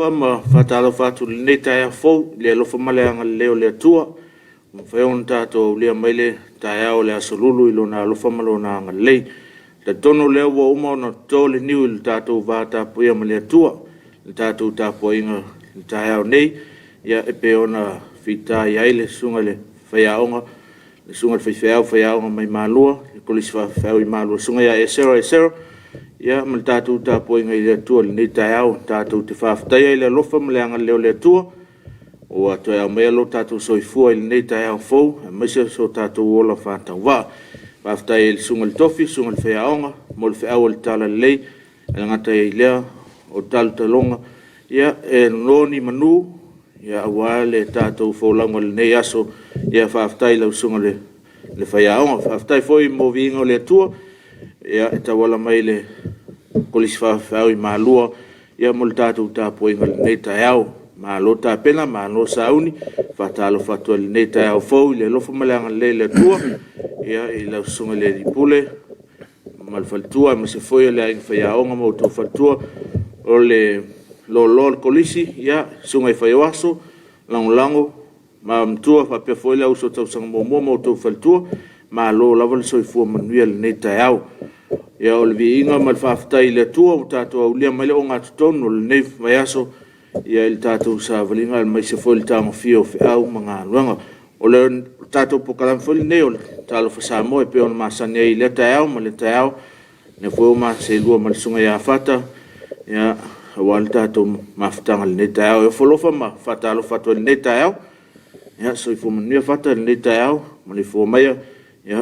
Faatalofa ma faatalofa atu i lenei taeao fou i le alofa ma le agalelei o le Atua ua mafai ona tatou aulia mai le taeao o le Aso Lulu i Lona alofa ma Lona agalelei. E talitonu o lea ua uma ona toto le niu i le tatou vatapuia ma le Atua i le tatou tapuaiga i le taeao nei, e pei ona fita i ai le susuga i le faiaoga, le susuga i le faifeau faiaoga mai Malua, le Kolisi Faifeau i Malua, le susuga ia Esera Esera, ma le tatou tapuaiga i le Atua i lenei taeao. Tatou te faafetaia i le alofa ma le agalelei o le Atua ua toe aumaia lo tatou soifua i lenei taeao fou, aemaise o so tatou ola faatauvaa. Faafetai ai i le susuga i le tofi, le susuga i le faiaoga mo le feau o le talalelei. E le gata i lea o talotaloga, e nono ni manu aua le tatou folauga i lenei aso. Faafetai i lau susuga i le faiaoga. Faafetai foi mo viiga o le Atua e tauala mai i le Kolisi Faifeau i Malua mo le tatou tapuaiga i lenei taeao. Malo tapena, malo sauni. E faatalofa atu ai i lenei taeao fou i le alofa ma le agalelei o le Atua i lau Susuga i le Alii Pule ma le faletua, aemaise foi o le aiga faiaoga ma outou faletua. O le loaloa o le Kolisi, susuga i Faioaso, Lagolago, le Igoamatua faapea foi le auuso tausaga muamua ma outou faletua, malo lava le soifua manuia i lenei taeao. Ia, o le viiga ma le faafetai i le Atua ua tatou aulia mai le ogatotonu o lenei vaiaso i le tatou savaliga aemaise foi o le tagofia o feau ma galuega. O le tatou polokalame foi lenei o le Talofa Samoa e pei ona masani ai i lea taeao ma lea taeao, o lea foi ua ma seelua ma le susuga ia Fata aua le tatou mafutaga i lenei taeao. E ofo alofa ma faatalofa atu ai i lenei taeao. Ia, soifua manuia Fata i lenei taeao, maleifua maia,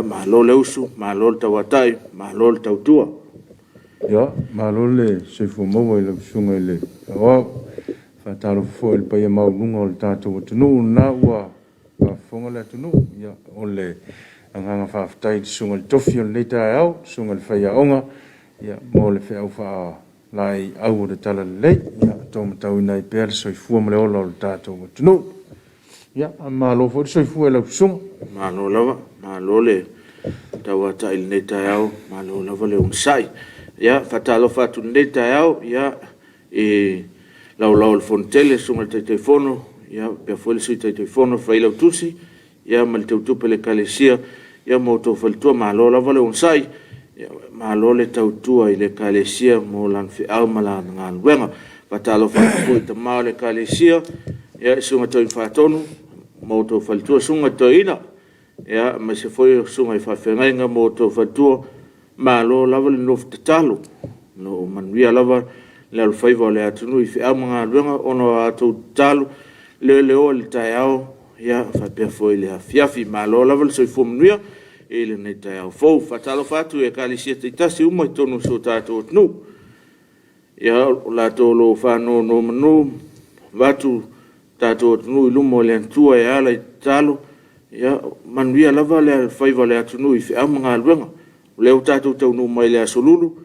malo le usu, malo le tauatai, malo le tautua. Ia, malo le soifua maua i lau Susuga i le Aoao. E faatalofa foi i le paia maualuga o le tatou atunuu, o lena ua faafofoga le atunuu. Ia, o le agaga faafetai i le Susuga i le Tofi o lenei taeao, le Susuga i le Faiaoga mo le feau faalaeiau o le talalelei e taumatauina ai pea le soifua ma le ola o le tatou atunuu. Ia, malo foi le soifua i lau susuga. Malo lava, malo le tauatai i lenei taeao, malo lava le onosai. Ia, e faatalofa atu i lenei taeao i Laolao o le Fonotele, le Susuga i le Taitaifono faapea foi le Sui Taitaifono, le Failautusi ma le Teutupe o le Ekalesia ma outou faletua. Malo lava le onosai, malo le tautua i le Ekalesia mo lana feau ma lana galuega. E faatalofa atu foi i tama o le Ekalesia, le Susuga i le Toeaina Faatonu ma outou faletua, susuga i le Toeaina, aemaise foi o susuga i faafeagaiga ma outou faletua, malo lava le nofo tatalo. O lo o manuia lava le alofaiva o le atunuu i feau ma galuega ona o a outou tatalo leleoa i le taeao faapea foi i le afiafi. Malo lava le soifua manuia i lenei taeao fou. E faatalofa atu i Ekalesia taitasi uma i totonu o si o tatou atunuu, o latou o lo o faanonomanu vaeatu le tatou atunuu i luma o le Atua e ala i tatalo, ia manuia lava le alofaiva o le atunuu i feau ma galuega. O lea ua tatou taunuu mai le Aso Lulu,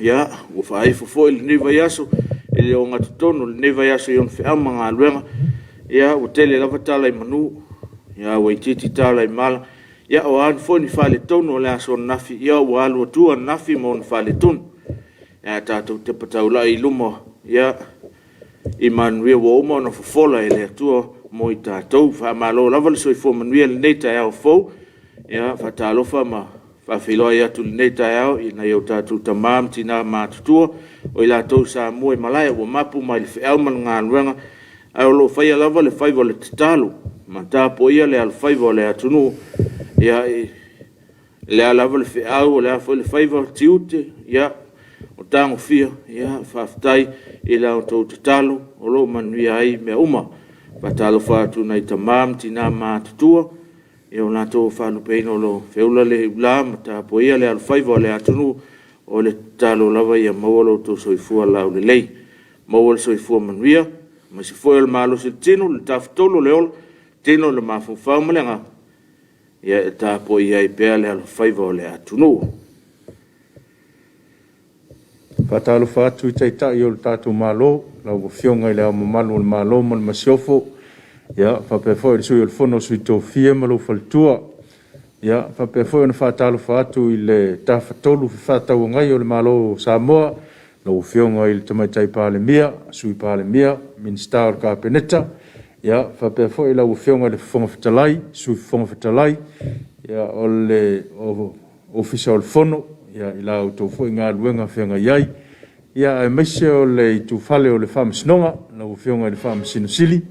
ia, ua faaifo foi lenei vaiaso i le ogatotonu o lenei vaiaso i ona feau ma galuega. Ia ua tele lava tala i manu, a ua itiiti tala i mala. Ia o a foi ni faaletonu o le aso ananafi, ia ua alu atu ananafi ma ona faaletonu. Ae tatou tepa taulai i luma i manuia ua uma ona fofola e le Atua mo i tatou. Faamalo lava le soifua manuia i lenei taeao fou. E faatalofa ma faafeiloai atu i lenei taeao i nai o tatou tama ma tina matutua, o i latou sa mua i malae ua mapu mai le feau ma le galuega, ae o lo o faia lava le faiva o le tatalo ma tapuaia le alofaiva o le atunuu. Ia, o le a lava le feau, o le a foi le faiva, tiute, o tagofia, ia faafetai i la outou tatalo o lo o manuia ai mea uma. E faatalofa atu i nai tama ma tina matutua, o latou o faalupeina o lo o feula le ula ma tapuaia le alofaiva o le atunuu. O le tatalo lava ia maua lo outou soifua laulelei, maua le soifua manuia, aemaise foi o le malosi o le tino, le tafatolu o le ola, tino i le mafaufau ma le agaga, e tapuaia ai pea le alofaiva o le atunuu. E faatalofa atu i Taitai o le tatou Malo, lau Afioga i Le Ao Mamalu o le Malo ma le Masiofo, ia, faapea foi le Sui o le Fono a Sui Tofia ma lou faletua. Ia, faapea foi ona faatalofa atu i le Tafatolu Fefaatauagai o le Malo o Samoa, Lau Afioga i le Tamaitai Palemia, Sui Palemia, Minisita o le Kapeneta, ia, faapea foi lau Afioga i le Fofoga Fetalai, Sui Fofoga Fetalai, ia, o le Ofisa o le Fono, ia, i la outou foi galuega feagai ai, ia, aemaise o le itufale o le Faamasinoga, lau Afioga i le Faamasino Sili,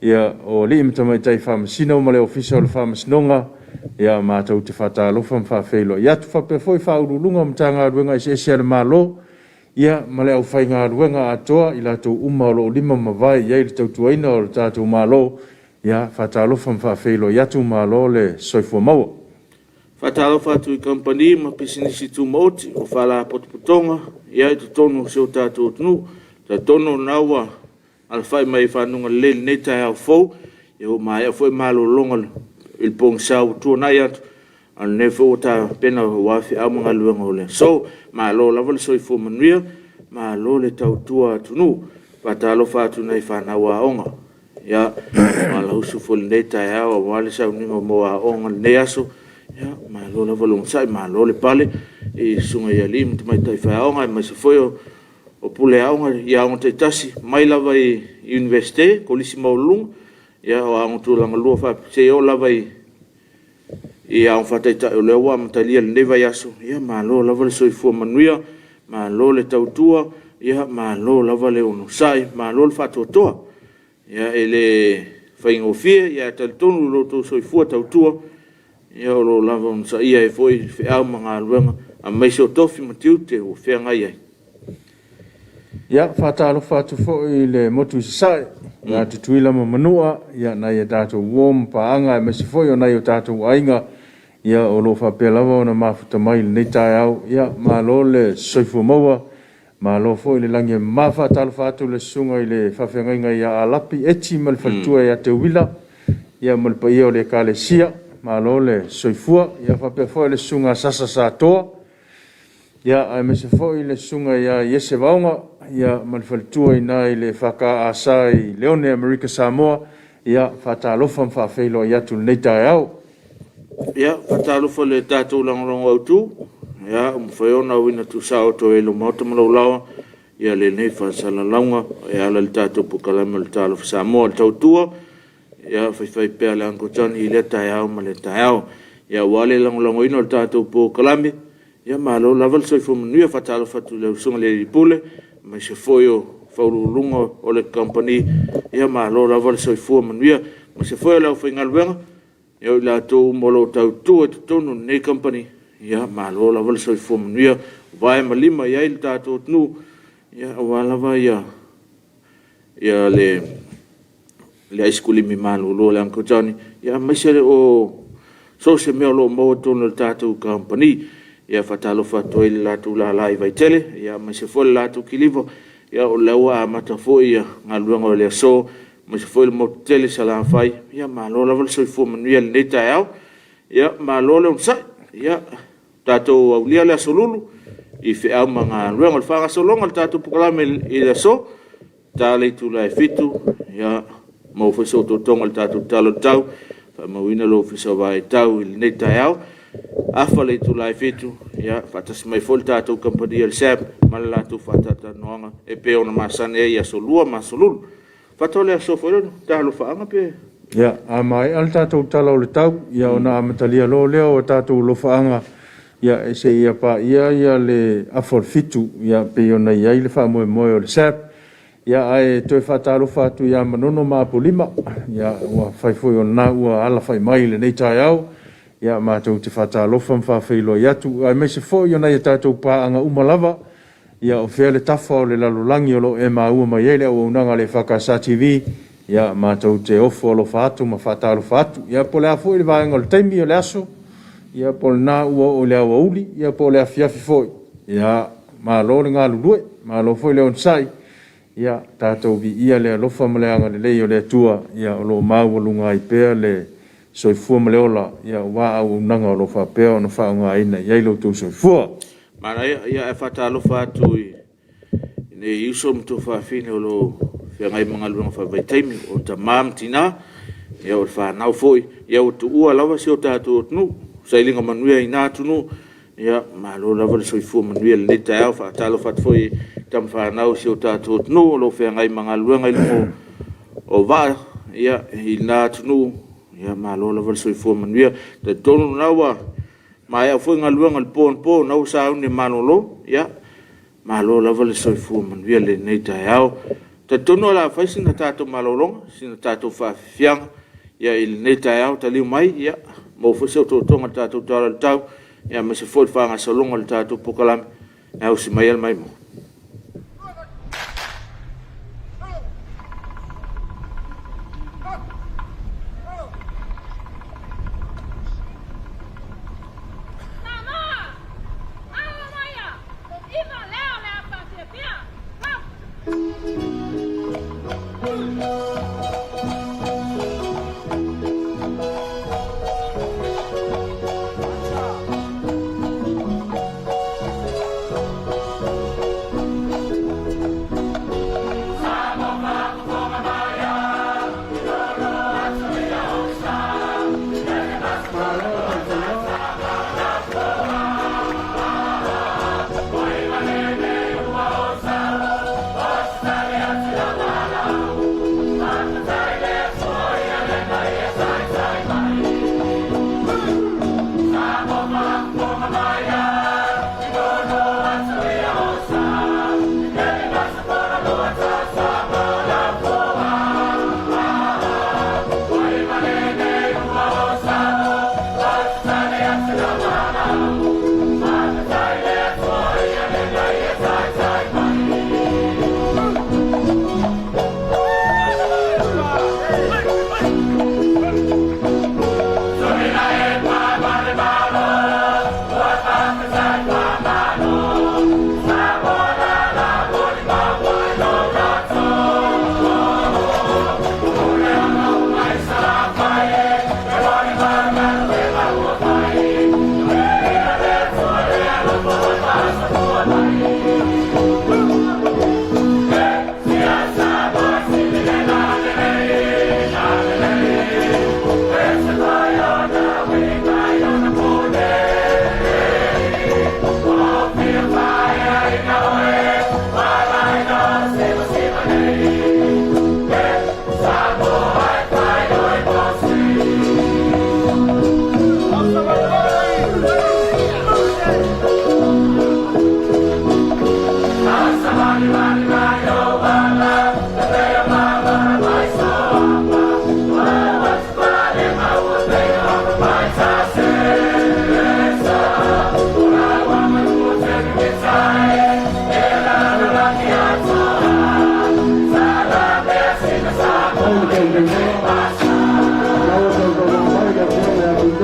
ia, o alii ma tamaitai Faamasino ma le Ofisa o le Faamasinoga, ia, matou te faatalofa ma faafeiloai atu. Faapea foi Ofisa Sili o Pulega o Matagaluega eseese a le Malo, ia, ma le aufaigaluega atoa, i latou uma o lo o lima ma vae i ai le tautuaina o le tatou Malo, ia, faatalofa ma faafeiloai atu, malo le soifua maua. Faatalofa atu i Kamupani ma Pisinisi Tumaoti o Faalapotopotoga i totonu o si o tatou atunuu. E talitonu o lena ua alafai mai i fanuga lelei i lenei taeao fou, ua maea foi malologa i le pogisa ua tuanai atu, a o lenei foi ua tapena aua feau ma galuega o le aso. Malo lava le soifua manuia, malo le tautua atunuu. E faatalofa atu i nai fanau aoga ua alausu foi i lenei taeao aua le sauniga mo aoga i lenei aso. Malo lava le onosai malo le pale i susuga i alii ma tamaitai faiaoga, aemaise foi o pule aoga i aoga taitasi mai lava i Iunivesite, Kolisi Maualuluga, o aoga tulagalua seia oo lava i aoga faataitai o lea ua amatalia i lenei vaiaso. Ia malo lava le soifua manuia, malo le tautua, malo lava le onosai, malo le faatoatoa. E le faigofie, ae talitonu i lo outou soifua tautua, o lo o lava onosaia ai foi feau ma galuega, aemaise o tofi ma tiute ua feagai ai. Ia, e faatalofa atu foi i le motu i Sasae ia Tutuila ma Manua, nai a tatou uo ma paaga aemaise foi o nai o tatou aiga o lo o faapea lava ona mafuta mai i lenei taeao. Ia, malo le soifua maua, malo foi le lagi e mama. E faatalofa atu i le susuga i le faafeagaiga ia Alapi Eti ma le faletua ia Teuila ma le paia o le Ekalesia, malo le soifua. Ia faapea foi le susuga ia Sasa Satoa, aemaise foi le susuga ia Iese Vaoga ma le faletua i ina i le EFKS i Leone, Amerika Samoa. Ia, faatalofa ma faafeiloai atu i lenei taeao. Ia, faatalofa i le tatou lagolago autu, ua mafai ona auina tuusaoto e lou maota ma lou laoa lenei faasalalauga e ala i le tatou polokalame o le Talofa Samoa. O le tautua e faifaipea e le Uncle Johnny i lea taeao ma lea taeao. Aua le lagolagoina o le tatou polokalame, ia malo lava le soifua manuia. E faatalofa atu i lau Susuga i le Alii Pule aemaise foi o Ofisa Sili o Pulega o le Kamupani, ia malo lava le soifua manuia, aemaise foi o le aufaigaluega, o i latou uma o lo o tautua i totonu o lenei kamupani, ia malo lava le soifua manuia, ua vae ma lima i ai le tatou atunuu aua lava le aisikulimi malolo a le Uncle Johnny, aemaise o so o se mea o lo o maua i totonu o le tatou kamupani. E faatalofa atu ai i le latou lala i Vaitele, aemaise foi o le latou kiliva, o lea ua amata foi galuega o le aso, aemaise foi o le motu tele i Salafai. Ia malo lava le soifua manuia i lenei taeao. Ia malo le onosai, ia tatou aulia le Aso Lulu i feau ma galuega. O le faagasologa o le tatou polokalame i le aso, e ta le itula e 7:00, maua foi se otootoga o le tatou tala o le tau, faamauina le Ofisa o Vaitau i lenei taeao. E afa le itula e 7:00, faatasi mai foi le tatou kamupani o le SABB ma le latou faatalatalanoaga e pei ona masani ai i Aso Lua ma Aso Lulu. Faatoa o le aso foi lea o le ta alofaaga pe… Ia, a maea le tatou Tala o le Tau, ona amatalia loa lea o tatou alofaaga seia paia le afa o le 7:00 e pei ona i ai le faamoemoe o le SABB. Ae toe faatalofa atu ia Manono ma Apolima, afai foi o lena ua alafai mai i lenei taeao, ia matou te faatalofa ma faafeiloai atu, aemaise foi o nai a tatou paaga uma lava, o fea le tafa o le lalolagi o lo o e maua mai ai le auaunaga a le EFKS TV, ia matou te ofo alofa atu ma faatalofa atu. Ia po o le a foi le vaega o le taimi o le aso, ia po o lena ua oo i le aoauli po o le afiafi foi, ia malo le galulue, malo foi le onosai, ia tatou viia le alofa ma le agalelei o le Atua o lo o maualuga ai pea le soifua ma le ola aua auaunaga o lo o faapea ona faaaogaina i ai lo outou soifua. Manaia, ae faatalofa atu i nei uso ma tuafafine o lo o feagai ma galuega faavaitaimi, o tama ma tina, o fanau foi ua tuua lava si o tatou atunuu, sailiga manuia i na atunuu. Ia, malo lava le soifua manuia i lenei taeao. E faatalofa atu foi i tama fanau a si o tatou atunuu o lo o feagai ma galuega i luga o vaa i lena atunuu, malo lava le soifua manuia. E talitonu o lena ua maea foi galuega i le po anapo, o lena ua sauni e malolo, ia malo lava le soifua manuia i lenei taeao. E talitonu o le a fai sina tatou malologa, sina tatou faafiafiaga i lenei taeao. Taliu mai, maua foi se otootoga o le tatou Tala o le Tau, aemaise foi o le faagasologa o le tatou polokalame e ausi mai ai le maimoa. Samoa! Alo maia! Iva lea o le afafiafia! Malo taufanua. Faafetai le tautoga, o lena ua tautauloga mai le Afioga ia Tuitoga Tui ma le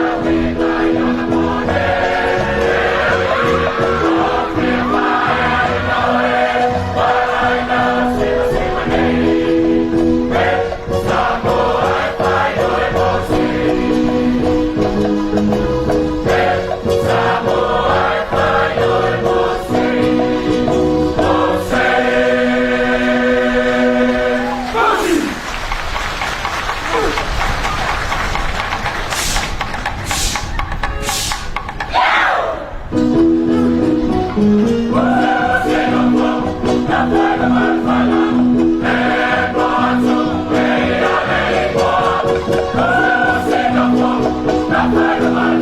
Afioga ia Faleula. Ia,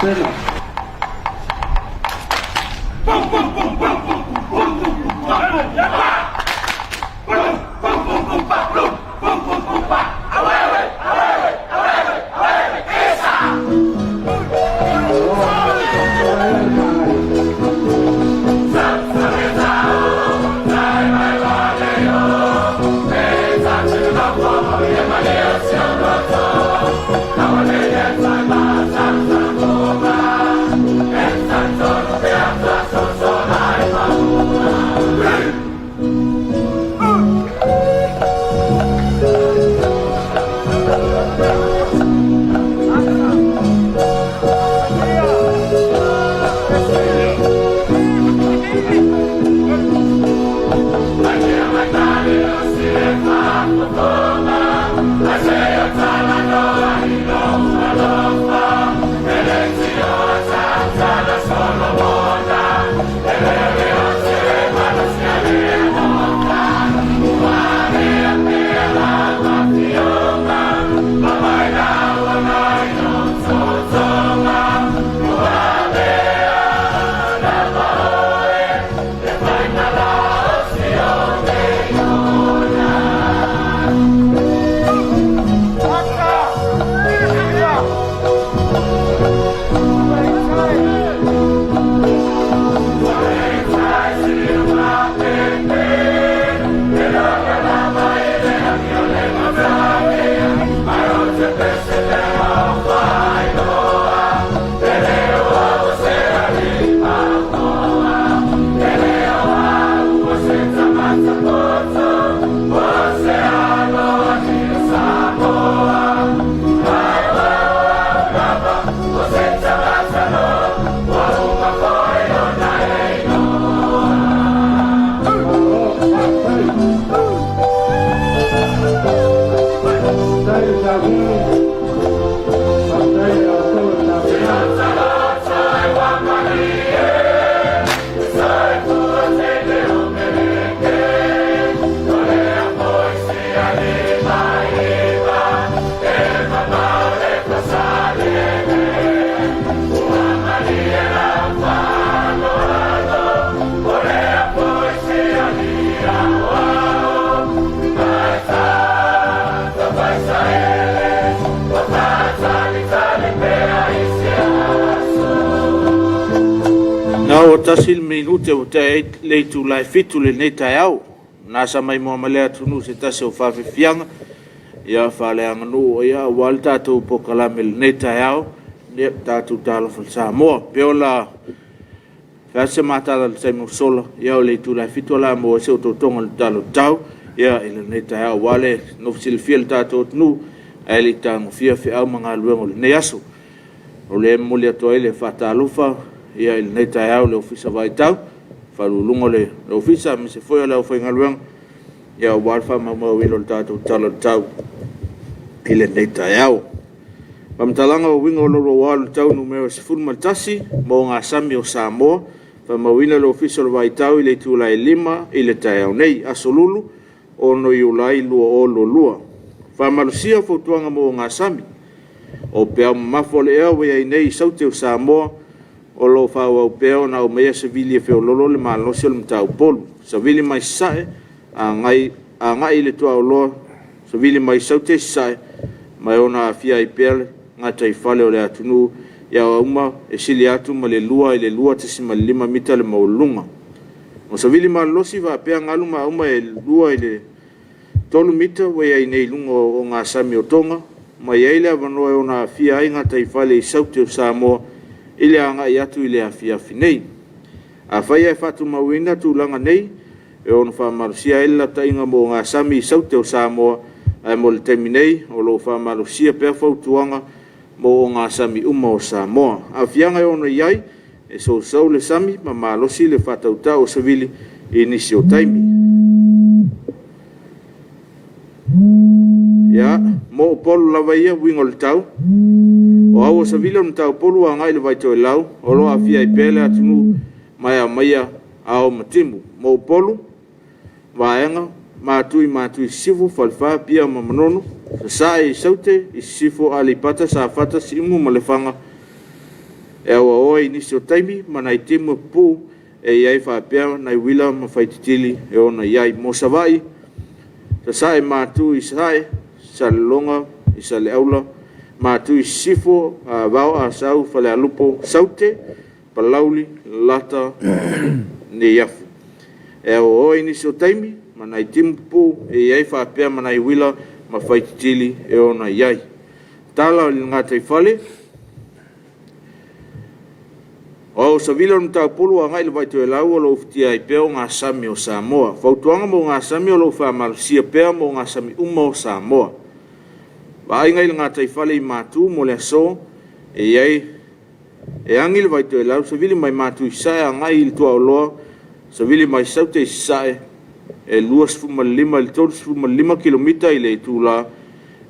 Tapena. Na ua tasi le minute ua tea ai le itula e 7 lenei taeao. Na sa mai moa ma le atunuu se tasi o faafiafiaga ia faaleaganuu ia aua le tatou polokalame i lenei taeao, ia tatou talofa i le Samoa. Pe ola fai se matala i le taimi ua sola, ia o le itula e 7 o le a maua ai se otootoga o le tala o le tau ia i lenei taeao aua le nofo silafia e le tatou atunuu ae le i tagofia feau ma galuega o lenei aso. O lea e momoli atu ai le faatalofa ia i lenei taeao i le Ofisa Vaitau, Faauluuluga o le Ofisa aemaise foi o le aufaigaluega ia aua le faamaumauina o le tatou Tala o le Tau i lenei taeao. Faamatalaga o uiga o le louloua o le tau Nu.11 mo ogasami o Samoa. Faamauina e le Ofisa o le Vaitau i le itula e 5 i le taeao nei, Aso Lulu, 6 Iulai 2022. Faamalosia fautuaga mo ogasami. O peau mamafa o le ea ua i ai nei i saute o Samoa, o lo o faaauau pea ona aumaia savili e feoloolo le malosi o le matau-Upolu. Savili mai sasae agai i le tuaoloa, savili mai saute i sasae, ma e ono aafia ai pea le gataifale o le atunuu i aoauma e sili atu ma le 2 i le 2.5 mita le maualuluga. O savili malolosi faapea galu ma auma e 2 i le 3 mita ua i ai nei i luga o ogasami o Toga, ma i ai le avanoa e ono aafia ai gataifale i saute o Samoa i le agai atu i le afiafi nei. Afai ae faatumauina tulaga nei, e ono faamalosia ai le lapataiga mo ogasami i saute o Samoa, ae mo le taimi nei, o lo o faamalosia pea fautuaga mo ogasami uma o Samoa. Aafiaga e ono i ai, e sousou le sami ma malosi le faatautau o savili i nisi o taimi. Ia, mo Upolu lava ia uiga o le tau, o au o savili o le Mataupolu agai i le Vaitoelau, o lo o aafia ai pea le atunuu ma e aumaia ao ma timu. Mo Upolu, Vaega, Matui i Sisifo, Falefa, Apia ma Manono, Sasae i Saute, i Sisifo, Aleipata, Safata, Siumu ma Lefaga. E auaoa i nisi o taimi ma nai timu e pupuu e i ai faapea nai uila ma faititili e ono i ai. Mo Savaii, Sasae, Matu i Sasae, Salelologa i Saleaula, Matu i Sisifo, Vao Asau, Falealupo, Saute, Palauli, Lelata, Neiafu. E auaoa i nisi o taimi ma nai timu pupuu e i ai faapea ma nai uila ma faititili e ono i ai. Tala o le Gataifale O savili o le Mataupolu agai i le Vaitoelau o lo o ufitia ai pea ogasami o Samoa. Fautuaga mo ogasami o lo o faamalosia pea mo ogasami uma o Samoa. Vaaiga i le gataifale i Matu mo le aso, e i ai e agi le Vaitoelau, savili mai Matu i Sasae agai i le tuaoloa, savili mai Saute i Sasae, e 25 i le 35 kilomita i le itula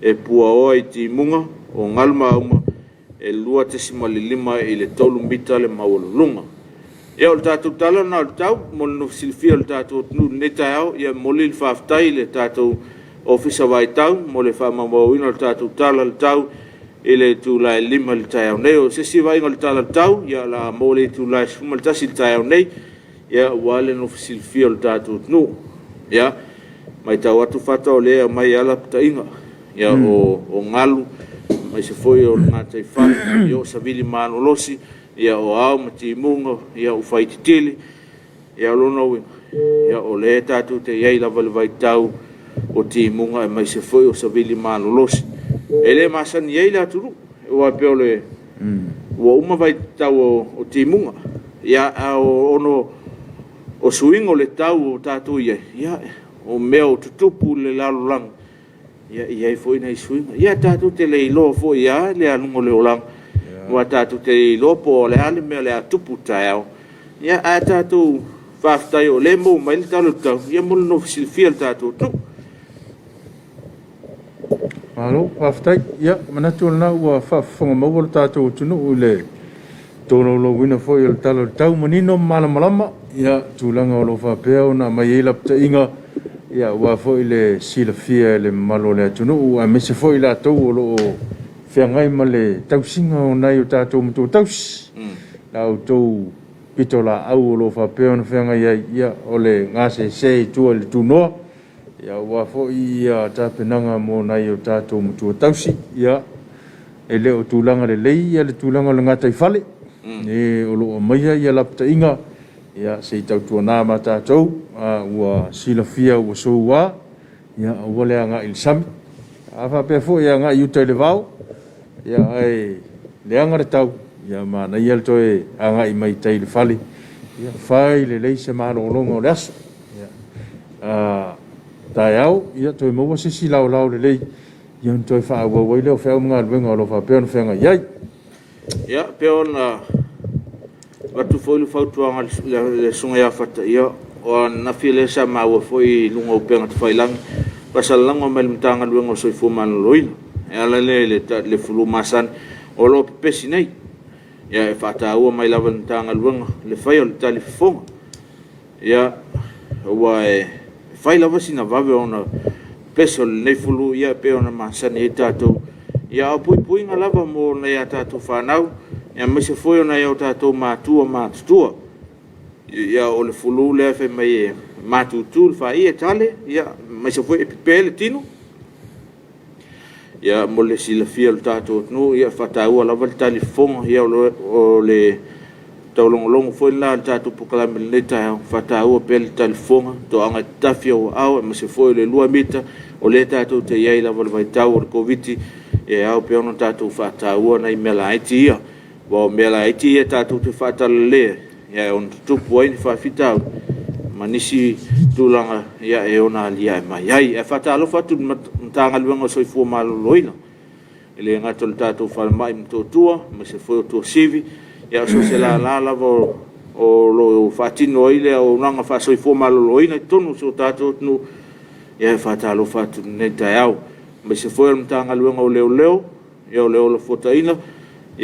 e puaoa i timuga o galu ma auma e 2.5 i le 3 mita le maualuluga. Ia o le tatou tala lena o le tau mo le silafia e le tatou atunuu i lenei taeao. Ia e momoli le faafetai i le tatou Ofisa Vaitau mo le faamaumauina o le tatou tala o le tau i le itula e 5:00 i le taeao nei. O se isi vaaiga o le tala o le tau, ia o le a maua i le itula e 11:00 i le taeao nei aua le nofo silafia o le tatou atunuu. Ia, matau atu Fata o lea e aumai lava lapataiga, o galu aemaise foi o le gataifale, o savili malolosi, o ao ma timuga, o faititili. O lona uiga, o lea tatou te i ai lava i le vaitau o timuga aemaise foi o savili malolosi. E le masani ai le atunuu, aua e pei ua uma vaitau o timuga, ae ona o suiga o le tau ua tatou i ai, o mea ua tutupu i le lalolagi, e i ai foi nai suiga. Ia tatou te le iloa foi lava le aluga o le olaga, aua tatou te le iloa po o le a le mea o le a tupu taeao, ae tatou faafetai o lea e maua mai le tala o le tau mo le nofo silafia e le tatou atunuu. Malo faafetai. Ia, manatu o lena ua faafofoga maua le tatou atunuu i le tolaulauina foi o le Tala o le Tau, manino ma malamalama ia tulaga o lo o faapea ona aumai ai lapataiga aua foi le silafia e le mamalu o le atunuu aemaise foi i latou o lo o feagai ma le tausiga o nai o tatou matua tausi, la outou pitolaau o lo o faapea ona feagai ai, ia, o le gasese i tua i le tunoa aua foi tapenaga mo nai o tatou matua tausi. Ia, e le o tulaga lelei le tulaga o le gataifale o lo o aumaia lapataiga, ia se i tautuana ma tatou ua silafia ua soua, ia aua le agai i le sami. A faapea foi e agai i uta i le vao, ia ae leaga le tau, ia manaia le toe agai mai i tai i le fale, ia fai lelei se malologa o le aso. A taeao, ia toe maua se isi laolao lelei, ia ona toe faaauau ai lea o feau ma galuega o lo o faapea ona feagai ai. Ia, pei ona avatu foi le fautuaga a le Susuga ia Fata, ia o ananafi lea sa maua foi i luga o upega tafailagi, faasalalauga mai le Matagaluega o le Soifua Maloloina e ala lea i le flu masani o lo o pepesi nei. Ia e faataua mai lava e le Matagaluega le faia o le talifofoga. Ia, aua e fai lava sina vave ona pepesi o lenei flu, ia pei ona masani ai tatou. Ia a o puipuiga lava mo nai a tatou fanau, aemaise foi o nai o tatou matua matutua. Ia o le flu lea fai mai e matutu le faia tale, aemaise foi e pepe le tino. Ia mo le silafia e le tatou atunuu, ia e faataua lava le talifofoga. Ia o le taulogologo foi lena o le tatou polokalame i lenei taeao, faataua pea le talifofoga, toaga e tatafi ou aao aemaise foi o le 2 mita, o lea tatou te i ai lava i le vaitau o le Koviti-19, e ao pea ona tatou faataua nai mea laiti ia. Aua o mea laiti ia tatou te faatalale ai, e ono tutupu ai ni faafitauli ma nisi tulaga e ono aliae mai ai. Ae faatalofa atu i le Matagaluega o le Soifua Maloloina, e le gata o le tatou falemai i Motootua, aemaise foi o Tuasivi, ia so o se lala lava o lo o faatino ai le auaunaga faale-soifua maloloina i totonu o si o tatou atunuu, ia e faatalofa atu i lenei taeao. Aemaise foi o le Matagaluega o Leoleo, o le Toefuataiga,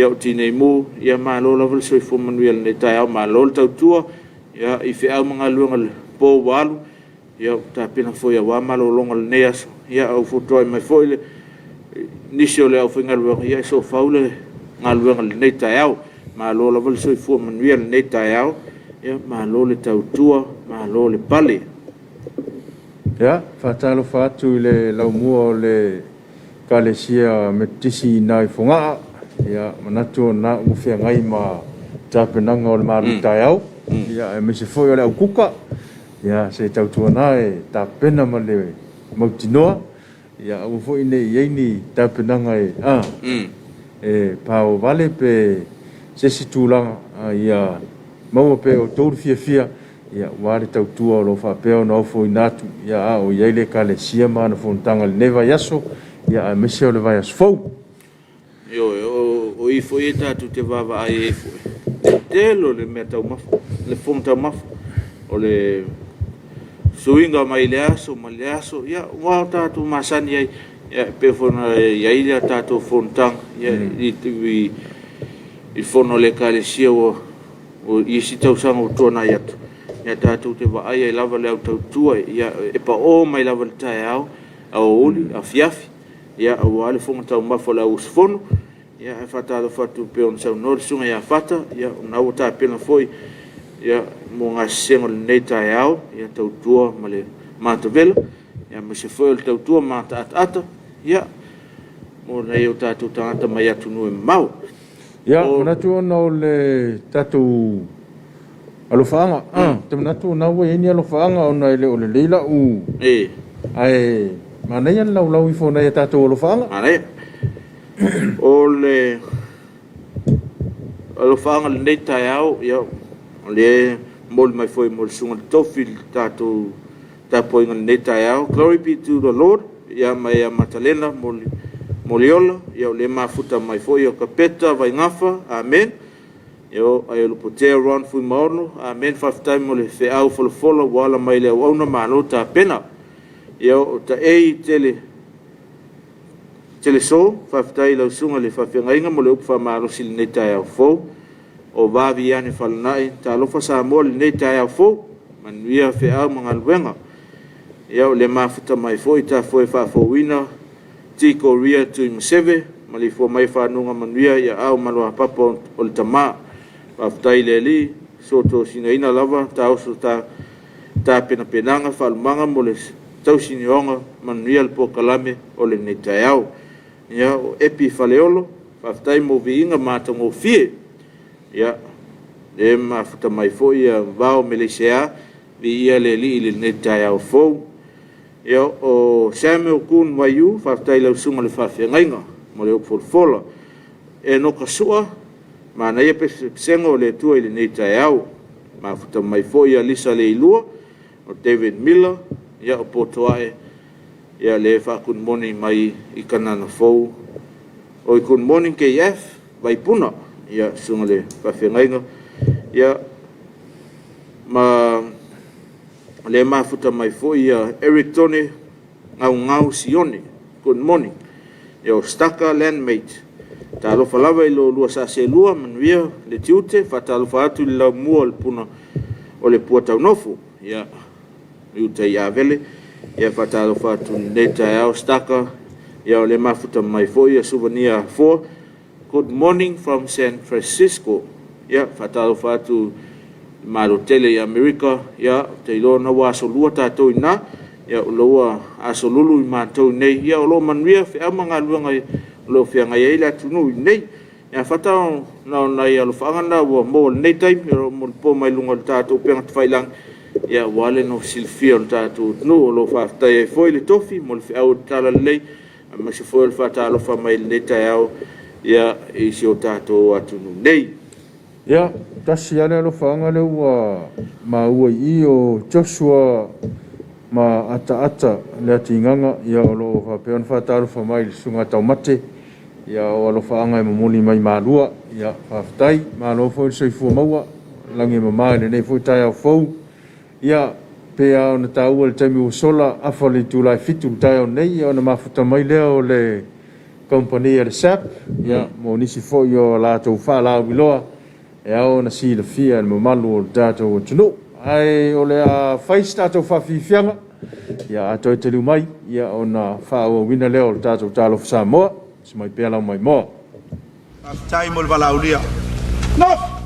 o Tinei Mu, ia malo lava le soifua manuia i lenei taeao, malo le tautua i feau ma galuega i le po ua alu, ua tapena foi aua malologa o lenei aso, a ua fotuai mai foi nisi o le aufaigaluega e soofau le galuega i lenei taeao. Malo lava le soifua manuia i lenei taeao, ia malo le tautua, malo le pale. Ia, faatalofa atu i le laumua o le Ekalesia Metotisi i ina i Fogaa, ia manatu o lena ua feagai ma tapenaga o le malutaeao, ia aemaise foi o le aukuka. Ia se i tautuana e tapena ma le mautinoa, ia aua foi ne i i ai ni tapenaga e, a, e paovale pe se isi tulaga, a ia maua pea e outou le fiafia ia aua le tautua o lo o faapea ona ofoina atu, ia a o i ai le Ekalesia ma ana fonotaga i lenei vaiaso, ia aemaise o le vaiaso fou. Ioe, o i foi e tatou te vaavaai ai foi, le tele o le mea taumafa, le fofoga taumafa, o le suiga mai le aso ma le aso, ia ua tatou masani ai, ia e pei foi ona i ai a tatou fonotaga, ia i fono a le Ekalesia ua i isi tausaga ua tuanai atu, ia tatou te vaai ai lava le au tautua, ia e pao mai lava i le taeao, aoauli, afiafi, ia aua le fofoga taumafa o le au usufono. Ia ae faatalofa atu pei ona saunoa le Susuga ia Fata, ia o lena ua tapena foi ia mo gasesega o lenei taeao, ia tautua ma le matavela, aemaise foi o le tautua mataataata, ia mo nai o tatou tagata mai atunuu e mamao. Ia, manatu ona o le tatou alofaaga, ou te manatu o lena ua i ai ni alofaaga ona e le o lelei lau... Ae manaia le laulau ifo o nai a tatou alofaaga. Manaia. O le alofaaga i lenei taeao, ia, o lea e momoli mai foi mo le Susuga i le Tofi i le tatou tapuaiga i lenei taeao. Glory be to the Lord, ia ma ia Matalena Moliola, ia o lea e mafuta mai foi o Kapeta Vaigafa, amen. Ia o Aiolupotea Ron Fuimaono, amen, faafetai mo le feau folafola ua ala mai le auauna, malo tapena. Ia o Taei Tele Teleso, faafetai i lau susuga i le faafeagaiga mo le upu faamalosi i lenei taeao fou. O Vaviane Falanai, talofa Samoa i lenei taeao fou, manuia feau ma galuega. Ia o le mafuta mai foi Tafoe faafouina T Korea Tuimaseve, maleifua mai i fanuga manuia i aao maluapapa o le Tama. Faafetai i le Alii, sootosinaina lava taoso ta tapenapenaga faalumaga mo le tausinioga manuia le polokalame o lenei taeao. Ia, o Epi Faleolo, faafetai mo viiga matagofie. Ia, lea e mafuta mai foi ia Vao Meleisea, viia le Alii i lenei taeao fou. Ia, o Samuel Kun Waiu, faafetai i lau susuga i le faafeagaiga mo le upu folafola. Enoka Sua, manaia pesega o le Atua i lenei taeao. Mafuta mai foi ia Lisa Leilua, o David Miller, ia o Potoae, ia lea e faa-good morning mai i Kanana Fou. Oi, good morning KF, Vaipuna, ia susuga i le faafeagaiga, ia ma lea e mafuta mai foi ia Eric Tone Gaugau Sione, good morning. Ia o Staka Landmate, talofa lava i lo lua saaselua, manuia le tiute, faatalofa atu i le laumua o le puna o le Puataunofo, ia i uta i Avele, ia faatalofa atu i lenei taeao Staka, ia o lea e mafuta mai foi ia Suvania Afoa, good morning from San Francisco. Ia faatalofa atu i Malo tele i Amerika, ia ou te iloa na ua asolua tatou i ina, ia o la ua asolulu i matou nei, ia o lo o manuia feau ma galuega o lo o feagai ai le atunuu i inei. Ia Fata na o nai alofaaga na ua maua i lenei taimi o lo o molipo mai luga o le tatou upega tafailagi, ia aua le nofo silafia o le tatou atunuu. O lo o faafetai ai foi le tofi mo le feau o le talalelei, aemaise foi o le faatalofa mai i lenei taeao ia i si o tatou atunuu nei. Ia, tasi lava le alofaaga lea ua maua i i o Joshua ma Ataata Leatigaga, ia o lo o faapea ona faatalofa mai i le Susuga Taumate, ia o alofaaga e momoli mai Malua. Ia, faafetai, malo foi le soifua maua, lagi e mama i lenei foi taeao fou. Ia, pei lava ona taua i le taimi ua sola, afa le itula e 7 i le taeao nei, ia ona mafuta mai lea o le kamupani a le SAP, ia, mo nisi foi o a latou faalauiloa e ao ona silafia e le mamalu o le tatou atunuu. Ae o le a fai se tatou faafiafiaga, ia a toe taliu mai, ia ona faaauauina lea o le tatou Talofa Samoa. Osi mai pea lau maimoa. Faafetai mo le valaaulia. Nofo.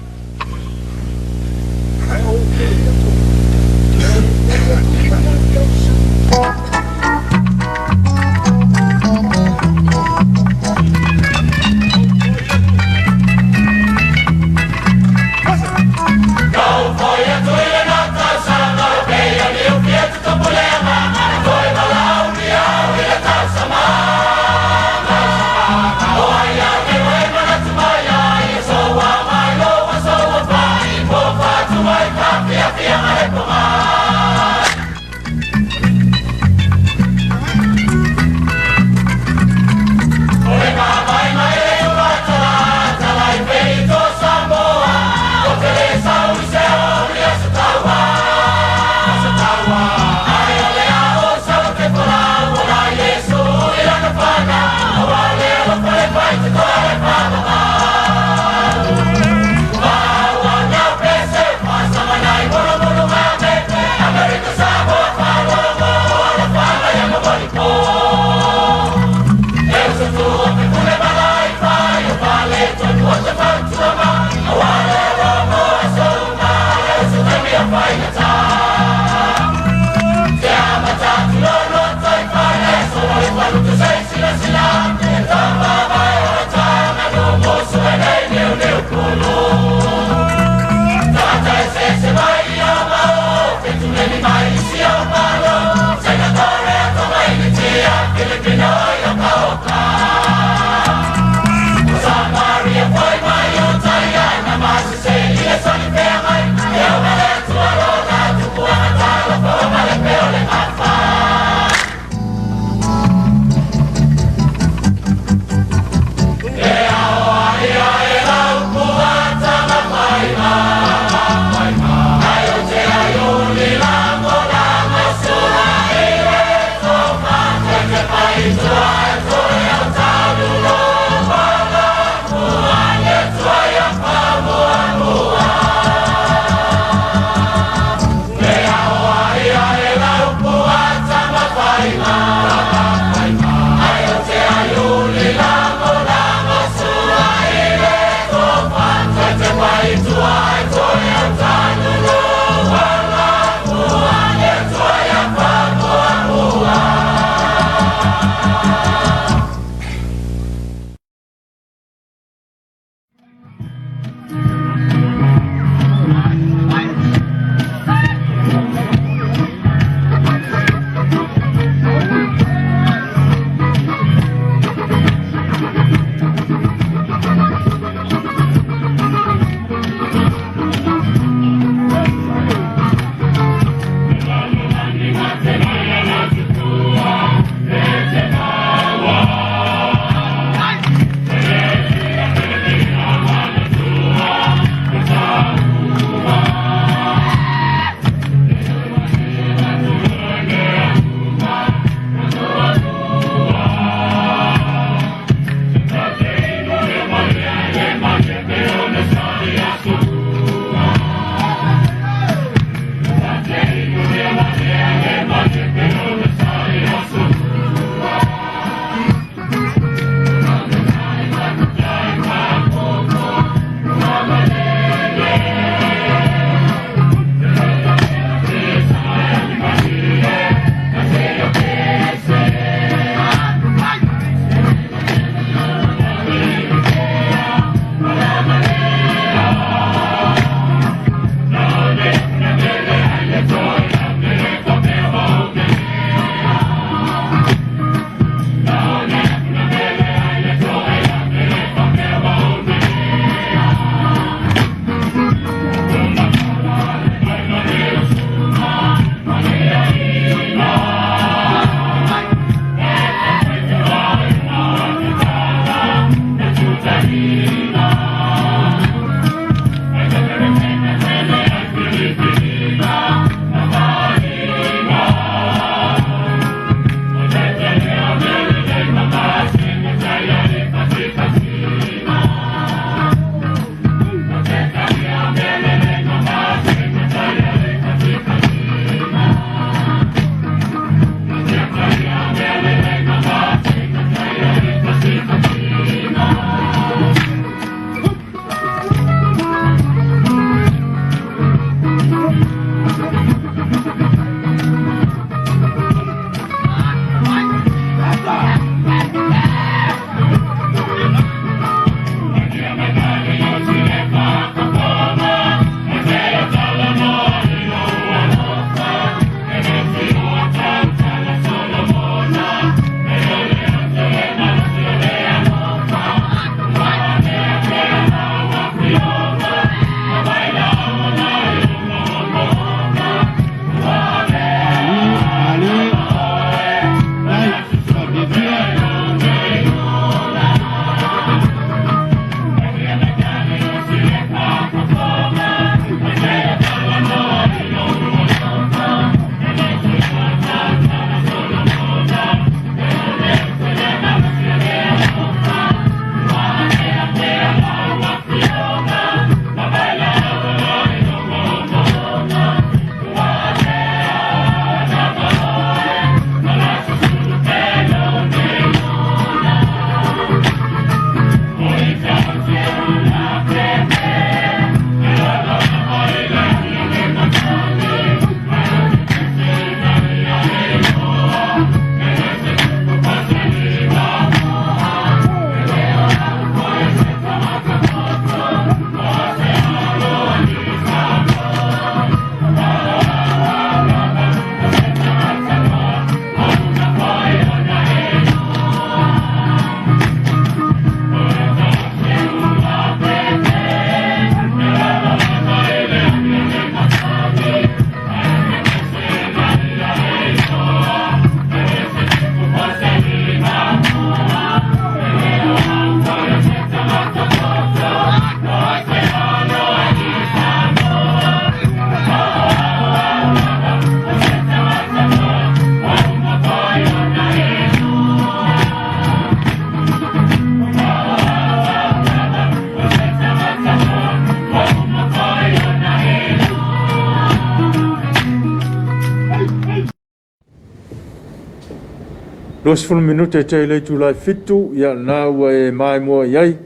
20 minute e toe i le itula e 7, ia lena ua e maimoa i ai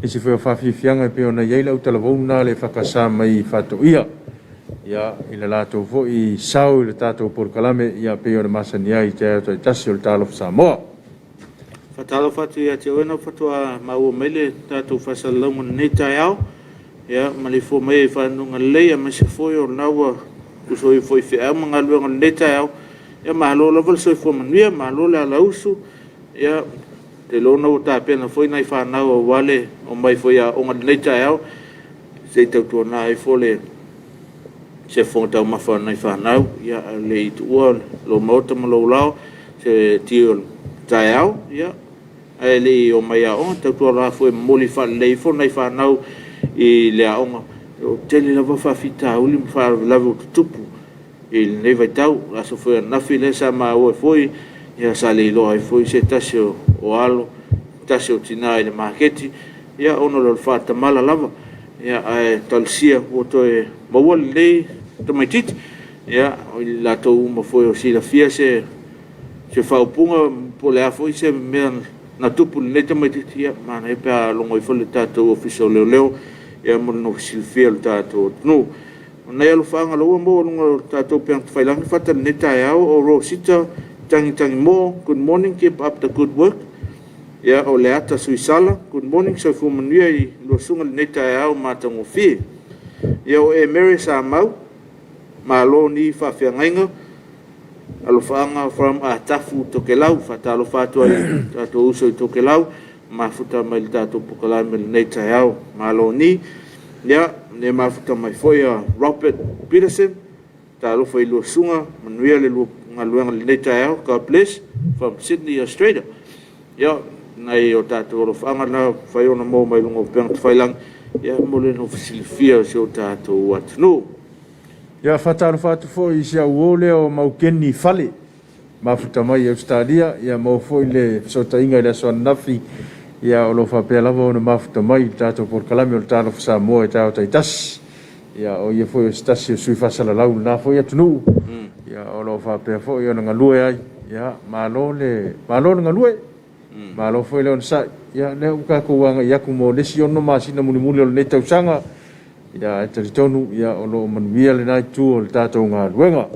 nisi foi o faafiafiaga e pei ona i ai le autalavou lena a le EFKS mai Faatoia, ia, i le latou foi sao i le tatou polokalame, ia pei ona masani ai i taeao taitasi o le Talofa Samoa. Faatalofa atu ia te oe lau faatoa maua mai le tatou faasalalauga i lenei taeao. Ia, maleifua mai i faguga lelei aemaise foi o lena ua uso ifo i feau ma galuega o lenei taeao. Ia malo lava le soifua manuia, malo le alausu. Ia, ou te iloa ua tapena foi nai fanau aua le omai foi i aoga i lenei taeao, se i tautuana ifo le se fofoga taumafa o nai fanau, ia ae le i tuua lou maota ma lou lao i se ti o le taeao, ia ae le i omai i aoga, tautuana foi e momoli faalelei ifo nai fanau i le aoga. Ua tele lava faafitauli ma faalavelave ua tutupu i lenei vaitau. O le aso foi ananafi lea sa maua ai foi, ia sa le iloa ai foi se tasi o alo, se tasi o tina i le maketi, ia ona o le faatamala lava. Ia ae talosia ua toe maua lenei tamaitiiti. Ia o i latou uma foi o silafia se faaupuga po o le a foi se mea na tupu i lenei tamaitiiti, ia manaia pe a logo ifo le tatou Ofisa o Leoleo mo le silafia e le tatou atunuu. O nai alofaaga o lea ua maua i luga o le tatou upega tafailagi Fata i lenei taeao, o Rosita Tagitagimoa, good morning, keep up the good work. Ia, o Leata Suisala, good morning, soifua manuia i lua susuga i lenei taeao matagofie. Ia, o Emere Samau, malo ni faafeagaiga, alofaaga from Atafu Tokelau. Faatalofa atu ai i o tatou uso i Tokelau, mafuta mai i le tatou polokalame i lenei taeao. Malo ni. Ia, le mafuta mai foi a Robert Peterson, talofa i lua susuga, manuia le galuega i lenei taeao. God bless from Sydney, Australia. Ia, nai o tatou alofaaga na ua mafai ona maua mai luga o upega tafailagi, ia mo le nofo silafia o si o tatou atunuu. Ia, faatalofa atu foi i si au uo lea o Maukeni Fale, mafuta mai i Ausetalia, ia maua foi le fesootaiga i le aso ananafi, ia o lo o faapea lava ona mafuta mai i le tatou polokalame o le Talofa Samoa i taeao taitasi. Ia o ia foi o se tasi o sui faasalalau i lena foi atunuu, ia o lo o faapea foi ona galue ai. Ia malo le malo le galue, malo foi le onosai. Ia lea ua tatou agai atu mo le isi 6 masina mulimuli o lenei tausaga. Ia ae talitonu ia o lo o manuia lena itu o le tatou galuega.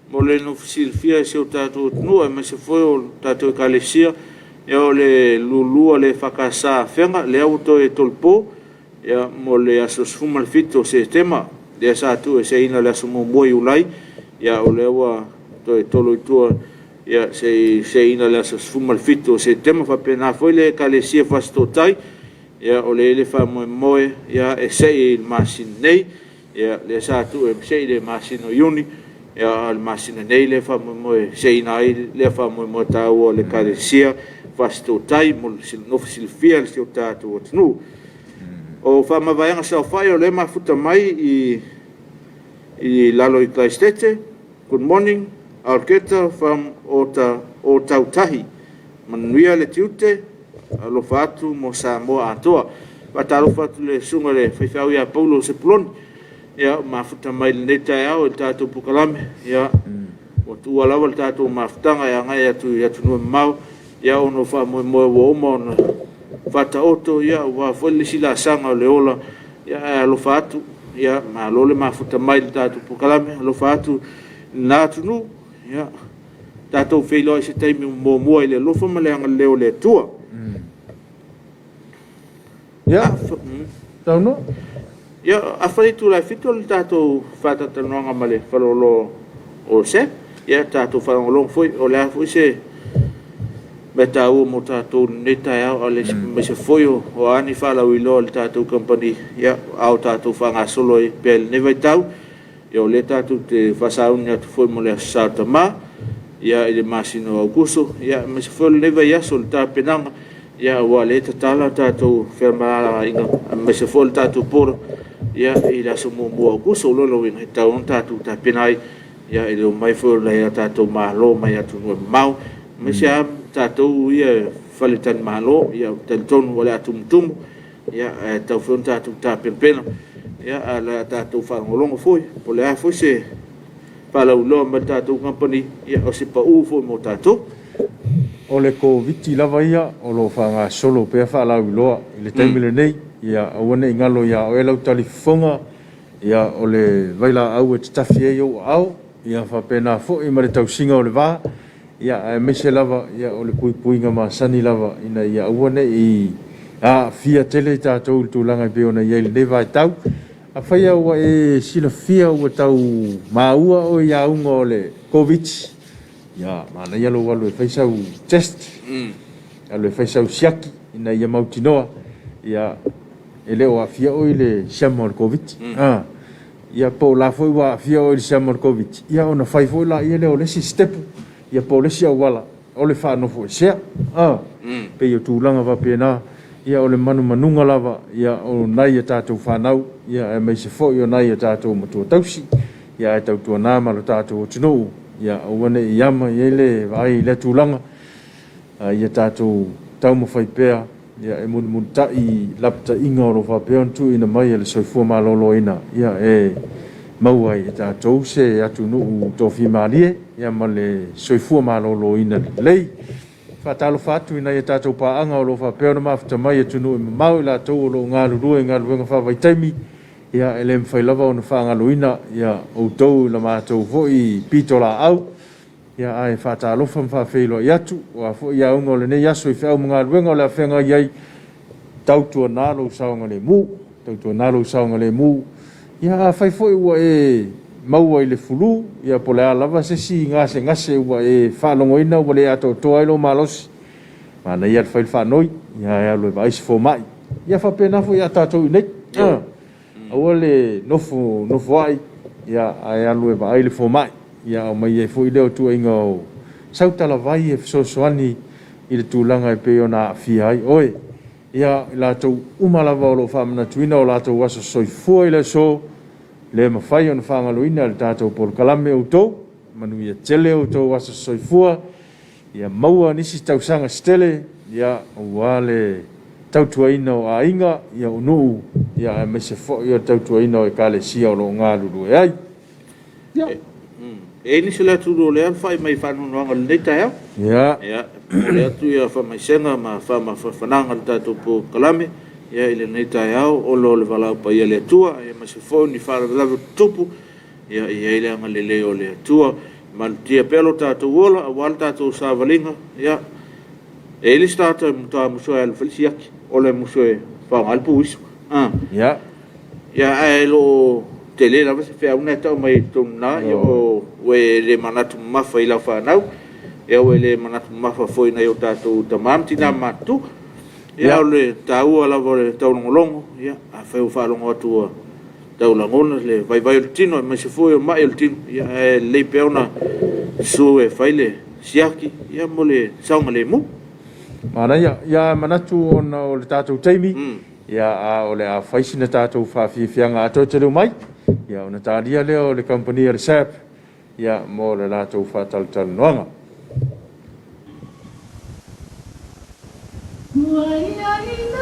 Mo le nofo silafia e si o tatou atunuu aemaise foi o le tatou Ekalesia, ia o le lulu a le EFKS Afega, lea ua toe tolopo ia, mo le aso 17 o Setema, lea sa tuueseina i le aso 1 o Iulai, ia o lea ua toe tolo i tua ia, se i seina i le aso 17 o Setema. Faapena foi le Ekalesia Fasitootai, ia, o lea e i ai le faamoemoe ia, e sei i le masina nei, ia, lea sa tuu e sei i le masina o Iuni, ia, a o le masina nei lea e faamoemoe e seiina ai lea faamoemoe taua o le Ekalesia Fasitootai mo le nofo silafia e si o tatou atunuu. O faamavaega saofai o lea e mafuta mai i lalo i Kalaistete, good morning, Alketa from Otautahi, manuia le tiute, alofa atu mo Samoa atoa. Faatalofa atu i le susuga i le faifeau ia Paulo Sepuloni, ia, mafuta mai i lenei taeao i le tatou polokalame, ia, ua tuua lava le tatou mafutaga e agai atu i atunuu e mamao, ia, ona o faamoemoe ua uma ona faataoto, ia, aua foi le isi laasaga o le ola, ia, ae alofa atu, ia, malo le mafuta mai i le tatou polokalame, alofa atu i lena atunuu, ia, tatou feiloai i se taimi o muamua i le alofa ma le agalelei o le Atua. Ia, saunoa. Ia, afa le itula e 7 o le tatou faatalatalanoaga ma le faleoloa o SABB. Ia, tatou faalogologo foi, o le a foi se mea taua mo tatou i lenei taeao, aemaise foi o a ni faalauiloa a le tatou kamupani, ia, a o tatou faagasolo ai pea i lenei vaitau. Ia, o lea tatou te faasauni atu foi mo le Aso Sa o Tama, ia, i le masina o Aokuso, ia, aemaise foi o lenei vaiaso i le tapenaga, ia, aua o lea e tatala tatou femalagaaiga, aemaise foi o le tatou border, ia, i le aso 1 o Aokuso. O lona uiga, e tatau ona tatou tapena ai, ia, i le omai foi o nai o tatou malo mai atunuu e mamao, aemaise lava tatou ia e faletalimalo, ia, ou te talitonu o le a tumutumu, ia, ae tatau foi ona tatou tapenapena, ia, ae o le a tatou faalogologo foi po o le a foi se faalauiloa mai le tatou kamupani, ia, o se pau foi mo tatou. O le Koviti lava ia o lo o faagasolo pea faalauiloa i le taimi lenei. Ia aua ne i galo ia oe lau talifofoga, ia o le vailaau e tatafi ai ou aao, ia faapena foi ma le tausiga o le va, ia aemaise lava ia o le puipuiga masani lava ina ia aua ne i aafia tele i tatou i le tulaga e pei ona i ai i lenei vaitau. Afai lava ua e silafia ua tau maua oe i auga o le Koviti, ia manaia lou alu e fai sau test, alu e fai sau siaki ina ia mautinoa ia e le o aafia oe i le siama o le Koviti. Ia po o la foi ua aafia oe i le siama o le Koviti, ia ona fai foi laia lea o le isi sitepu, ia po o le isi auala o le faanofoesea. Pei o tulaga faapena, ia o le manumanuga lava ia o nai a tatou fanau, ia aemaise foi o nai a tatou matua tausi, ia ae tautuana ma lo tatou atunuu, ia aua ne i ama i ai le vaai i lea tulaga, a ia tatou taumafai pea ia e mulimulita'i lapataiga o lo o faapea ona tuuina mai e le soifua maloloina, ia e maua ai e tatou se atunuu tofimalie ia ma le soifua maloloina lelei. Faatalofa atu i nai a tatou paaga o lo o faapea ona mafuta mai i atunuu e mamao, i latou o lo o galulue i galuega faavaitaimi, ia e le mafai lava ona faagaloina ia outou i la matou foi pitolaau. Ia ae faatalofa ma faafeiloai atu, o a foi auga o lenei aso i feau ma galuega o le a feagai ai, tautuana lou saogalemu, tautuana lou saogalemu. Ia afai foi ua e maua i le fulu, ia po o le a lava se isi gasegase ua e faalogoina ua le atoatoa ai lou malosi, manaia le fai le faanoi, ia ae alu e vaai se fomai. Ia faapena foi ia tatou i inei. Aua le nofo nofoai, ia ae alu e vaai le fomai. Ia aumai ai foi lea o tuuaiga o sautalavai e fesoasoani i le tulaga e pei ona aafia ai oe. Ia, i latou uma lava o lo o faamanatuina o latou aso soifua i le aso, le mafai ona faagaloina e le tatou polokalame outou, manuia tele outou aso soifua, ia maua nisi tausaga se tele, ia, aua le tautuaina o aiga, ia o nuu, ia aemaise foi o le tautuaina o ekalesia o lo o galulue ai. Ia. E i ai nisi o le atunuu o lea e alafai mai i faanoanoaga i lenei taeao. Ia. Ia, e momoli atu ia faamaisega ma faamafanafanaga i le tatou polokalame ia i lenei taeao ona o le valaau paia a le Atua, aemaise foi o ni faalavelave tutupu, ia e i ai le agalelei o le Atua. Malutia pea lo tatou ola aua le tatou savaliga. Ia, e i ai le isi tagata e matua musu lava e alu e fai le siaki, ola e musu e faaaoga le puisu. Ia. Ia, ae le o tele lava se feau na e tau mai i totonu i ina, ia ua e le manatu mamafa i lau fanau, ia ua e le manatu mamafa foi i nai o tatou tama ma tina matutua. Ia, o le taua lava o le taulogologo, ia, afai ua faalogo atu ua tau lagona le vaivai o le tino aemaise foi o mai o le tino, ia ae lelei pea ona susu e fai le siaki ia mo le saogalemu. Manaia. Ia manatu ona o le tatou taimi, ia a o le a fai sina tatou faafiafiaga atoa e te leu mai, ia ona talia lea o le kamupani a le SAP ia mo le latou faatalatalanoaga. Ua ia i nā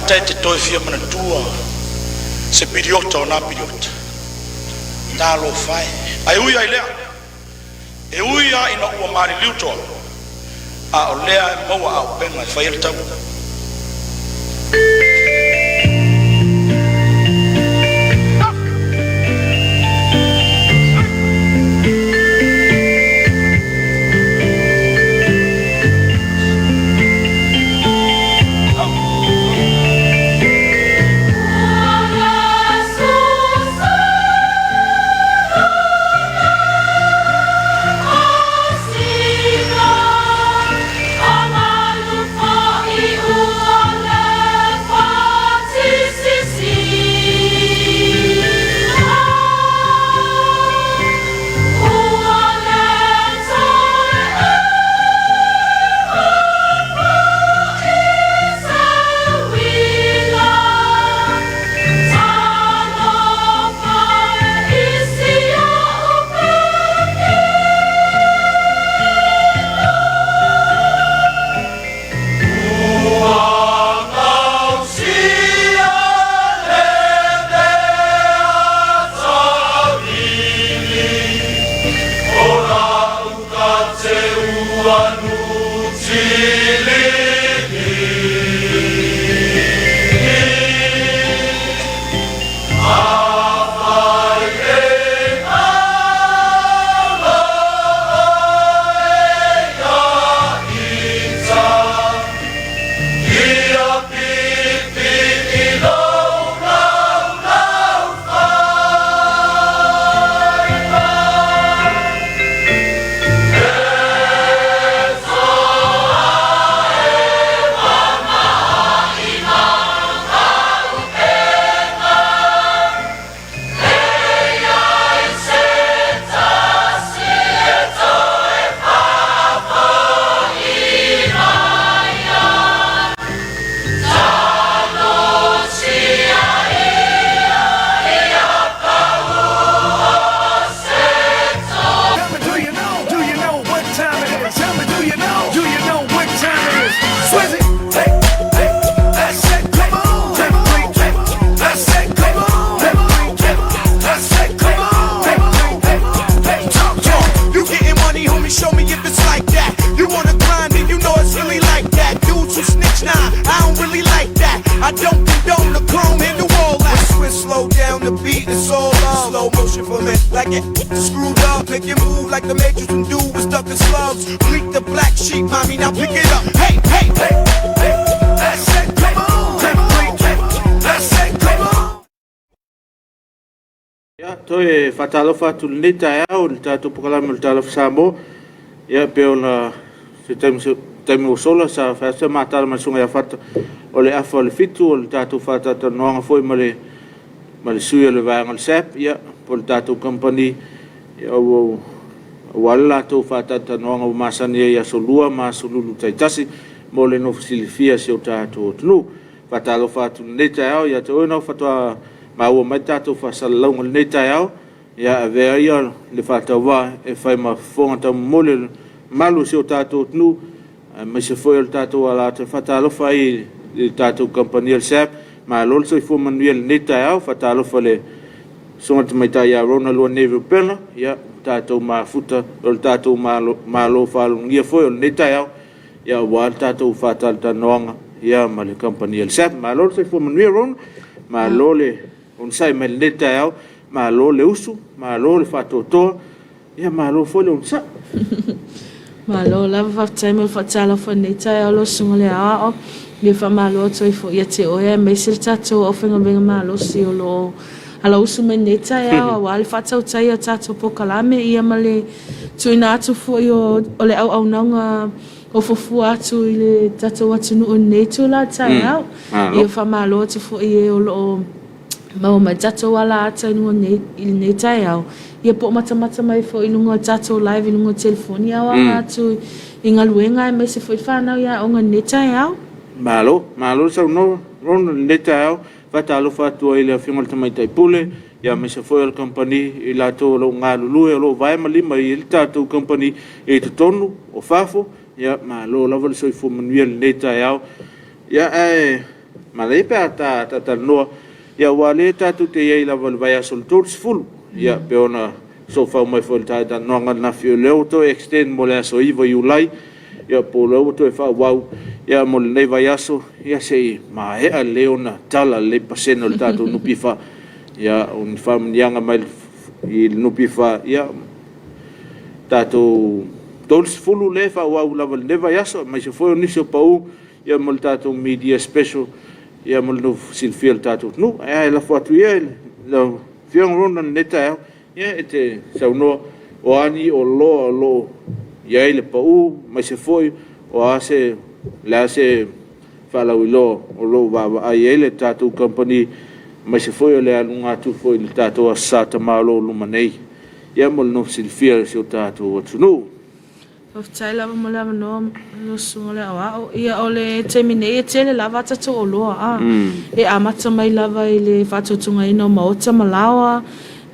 Fata e te toe fia manatua se piliota o na piliota. Talofa e. Ae ui lava i lea, e ui lava ina ua maliliu toa, a o lea e maua auupega e fai ai le taua. Ia, toe faatalofa atu i lenei taeao i le tatou Polokalame o le Talofa Samoa. Ia, pei ona se taimi, taimi ua sola sa fai atu se matala ma le Susuga ia Fata, o le afa o le 7 o le tatou faatalatalanoaga foi ma le ma le sui o le vaega o le SAB, ia, po o le tatou kamupani, ia, ua aua le latou faatalatalanoaga ua masani ai i aso Lua ma aso Lulu taitasi mo le nofo silafia e si o tatou atunuu. Faatalofa atu i lenei taeao ia te oe na faatoa maua mai le tatou faasalalauga i lenei taeao, ia avea ia le faatauvaa e fai ma fofoga taumomoli o le mamalu o si o tatou atunuu, aemaise foi o le tatou ala atu e faatalofa ai i le tatou kamupani o le SAB. Malo le soifua manuia i lenei taeao. Faatalofa i le Susuga i le Tamaitai ia Rona Luanei Rupela, ia tatou mafuta o le tatou malo faalogia foi o lenei taeao, ia aua le tatou faatalatalanoaga ia ma le kamupani a le SAB. Malo le soifua manuia Rona, malo le onosai mai i lenei taeao, malo le usu, malo le faatoatoa, ia malo foi le onosai. Malo lava, faafetai mo le faatalofa i lenei taeao lau Susuga i le Aoao. Ia faamalo atu ai foi ia te oe aemaise le tatou aufaigaluega malosi o lo o alausu mai lenei taeao aua le faatautaia o tatou polokalame ia ma le tuuina atu foi o le auaunaga o fuafua atu i le tatou atunuu i lenei itula taeao. Ia faamalo atu foi i e o lo o maua mai tatou ala ata i luga nei, i lenei taeao, ia po o matamata mai foi i luga o le tatou live i luga o telefoni a o aga atu i galuega aemaise foi fanau i aoga i lenei taeao. Malo, malo le saunoa Ron i lenei taeao. Faatalofa atu ai i le Afioga i le Tamaitai Pule, aemaise foi o le kamupani, i latou o lo o galulue, o lo o vae ma lima i le tatou kamupani i totonu o fafo. Ia, malo lava le soifua manuia i lenei taeao. Ia, ae Manaia pe a ta talanoa, ia aua o lea tatou te i ai lava i le vaiaso o le 30, ia pei ona soofau mai foi i le ta talanoaga ananafi, o lea ua toe extend mo le aso 9 Iulai, ia po o lea ua toe faaauau mo lenei vaiaso, ia se i maea lelei ona tala lelei pasene o le tatou NPF. Ia o ni faamanuiaga mai le NPF, ia tatou 30 lea e faaauau lava i lenei vaiaso, aemaise foi o nisi o pau mo le tatou media special mo le silafia e le tatou atunuu. Ae lafo atu ia i lau Afioga Rona i lenei taeao e te saunoa, o a ni oloa o lo o i ai le pau, aemaise foi o le a se faalauiloa o lo o vaavaai i ai le tatou kamupani, aemaise foi o le aluga atu foi i le tatou Aso Sa Ta-ma o lo o loma nei, mo le silafia e si o tatou atunuu. Faafetai lava mo le avanoa lau Susuga i le Aoao. Ia o le taimi nei e tele lava a tatou oloa a. E amata mai lava i le faatotogaina o maota ma laoa,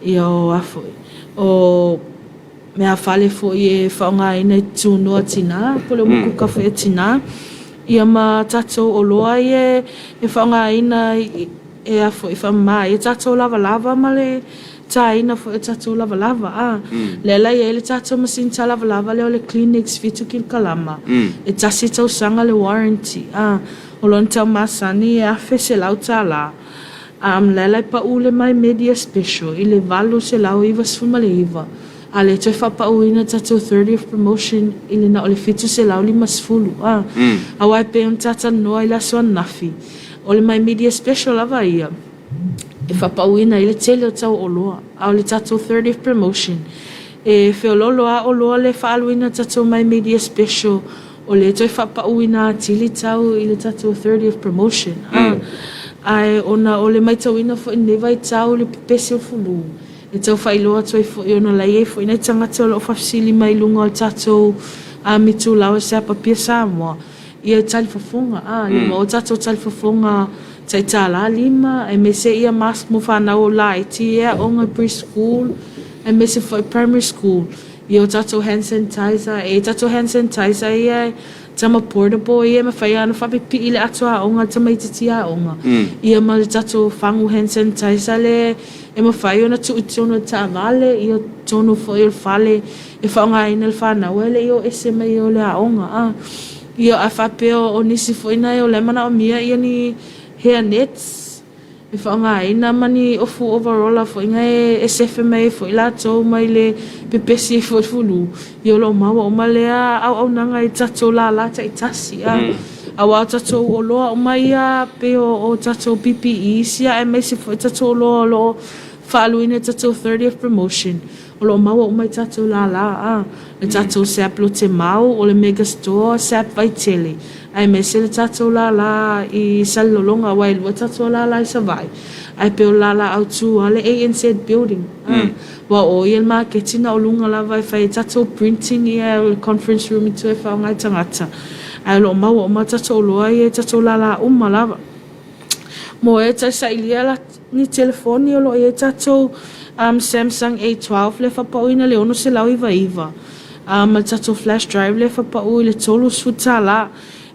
ia o a foi, o meaafale foi e faaaogaina i tunoa tina po o le umukuka foi a tina, ia ma tatou oloa ia e faaaogaina e a foi, e faamama ai tatou lavalava ma le taina foi o tatou lavalava a. Lea la e i ai le tatou masini ta lavalava lea o le Kleenex 7 kilokalama, e tasi tausaga le warranty a. O lona tau masani e $1,100. A lea la e pau le My Media Special i le $899, a lea e toe faapauina tatou 30th promotion i le na o le $750 a. Aua e pei ona ta talanoa i le aso ananafi, o le My Media Special lava ia, e faapauina ai le tele o tau oloa. A o le tatou 30th promotion, e feoloolo lava oloa lea e faaaluina i le tatou My Media Special, o lea e toe faapauina atili tau i le tatou 30th promotion. Ae ona o le matauina foi i lenei vaitau i le pepesi o le fulu, e tau faailoa atu ai foi ona o la e i ai foi nai tagata o lo o faafesili mai i luga o le tatou mitulau o se Apia Samoa, ia talifofoga, a, le maua tatou talifofoga tai $5, aemaise ia mask mo fanau laiti ia e aoga i pre-school, aemaise foi primary school. Ia o tatou hand sanitizer, e i ai tatou hand sanitizer ia e tama portable ia e mafai lava ona faapipii i le ato aoga a le tamaitiiti aoga. Ia ma le tatou fagu hand sanitizer lea e mafai ona tuu i totonu o le taavale, ia totonu foi o le fale e faaaogaina e le fanau ae le i o ese mai o le aoga. A, ia a faapea o nisi foi nai o la e manaomia ia ni hair nets e faaaogaina ma ni ofu overola foi na e sefe mai ai foi latou mai le pepesi ai foi le fulu, ia o lo o maua uma lea auaunaga i tatou lala taitasi. A, aua o tatou oloa uma ia pei o tatou PPEs ia aemaise foi tatou oloa o lo o faaaluina i tatou 30th promotion, O lo o maua uma i tatou lala a le tatou SAP Lotemau, o le Mega Store, SAP Vaitele, aemaise le tatou lala i Salelologa aua e lua tatou lala i Savaii, ae pei o le lala autu a le ANZ Building a, aua o ia le maketi na o luga lava e fai ai tatou printing ia o le conference room i tua e faaaoga e tagata, ae o lo o maua uma tatou oloa ia i tatou lala uma lava. Mo e taisailia la ni telefoni o lo o i ai tatou Samsung A12 lea e faapauina i le $699 ma le tatou flash drive lea e faapau i le $30.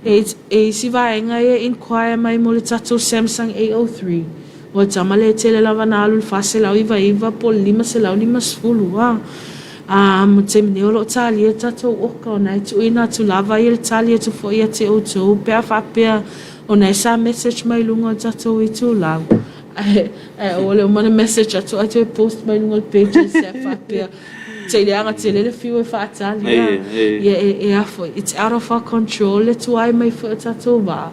E i isi vaega ia e inquire mai mo le tatou Samsung A03 ua tama lea e tele lava ina alu i le $499 po o le $550. A mo le taimi nei o lo o talia le tatou oka o lena e tuuina atu lava le tali atu foi ia te outou pe a faapea Ona e sa message mai luga o le tatou itulau ae aua le uma ona message atu ae toe post mai luga o le page a le SAP faapea te leaga tele le fiu e faatali a ia e a foi it's out of our control le tuai mai foi o tatou vaa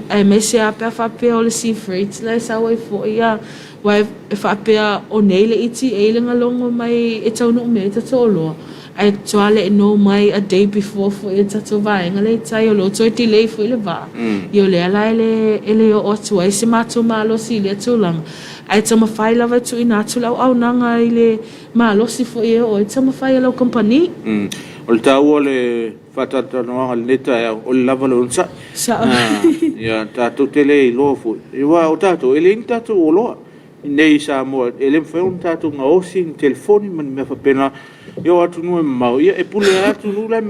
aemaise lava pe a faapea o le sea freight la e sau ai foi a aua e faapea o nei le ETA le na logo mai e taunuu mai ai tatou oloa Ae toa le no mai a day before foi e tatou vaega lea i tai o lo o toe delay foi le vaa. Ia o lea la e le e le oo atu ai se matou malosi i lea tulaga. Ae taumafai lava e tuuina atu le auaunaga i le malosi foi e oo ai taumafai a lau kamupani. O le taua o le faatalatalanoaga i lenei taeao, o le lava o le onosai. Sao. Ia, tatou te le iloa foi, aua o tatou, e leai ni tatou oloa. Inei i Samoa, e le mafai ona tatou gaosi ni telefoni ma ni mea faapena i o atunuu e mamao, ia e pule lava atunuu la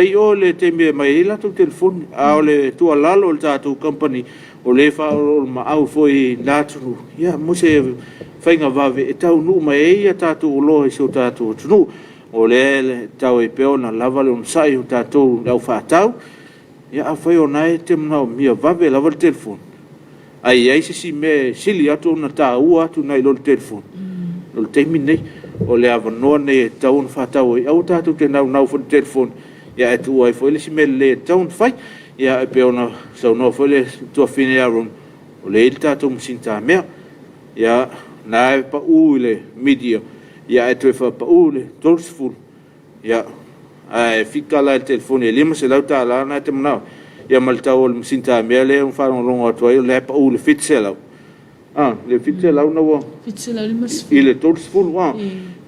i o i le taimi e aumai ai latou telefoni. A o le tuualalo i le tatou kamupani, o lea e faaoloolomaau foi i lena atunuu, ia, mo se faiga vave e taunuu mai ai a tatou oloa i si o tatou atunuu. O lea e tatau ai pea ona lava le onosai o tatou le au faatau. Ia afai o lena e te manaomia vave lava le telefoni, ae i ai se isi mea e sili atu ona taua atu nai lo le telefoni, o le taimi lenei. O le avanoa lenei e tatau ona faatau ai. Aua tatou te naunau foi i le telefoni, ae tuua ai foi le isi mea lelei e tatau ona fai. Ia e pei ona saunoa foi le tuafafine ia Rona, o lea e i ai le tatou masini tamea. Ia, o lena e pau i le media, ae toe faapau i le $30, ia, ae fika la i le telefoni e $500 lena e te manao ai, ia ma le tau o le masini tamea lea ua faalogologo atu ai o lea e pau i le $700, a, le $700 lena ua $750. i le $30, a.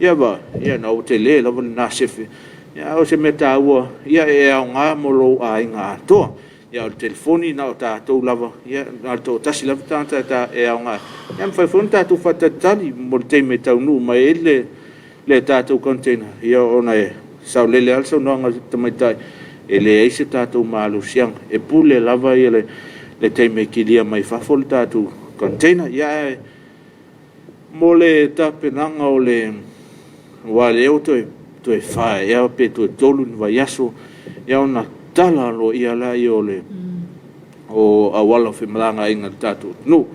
Ia vaai, ia lena ua tele lava lena sefe. A o se mea taua, ia e aoga mo lou aiga atoa. A o le telefoni na o tatou lava, na o le toatasi lava le tagata e aoga ai. Ae mafai foi ona tatou faatalitali mo le taimi e taunuu mai ai le tatou container, ia ona e saolele lava le saunoaga a le tamaitai, e leai se tatou malosiaga, e pule lava le taimi e kilia mai fafo le tatou container. Ae mo le tapenaga o le... aua o lea ua toe fa ea pe toe tolu ni vaiaso ona tatala loa lea o auala o femalagaaiga i le tatou atunuu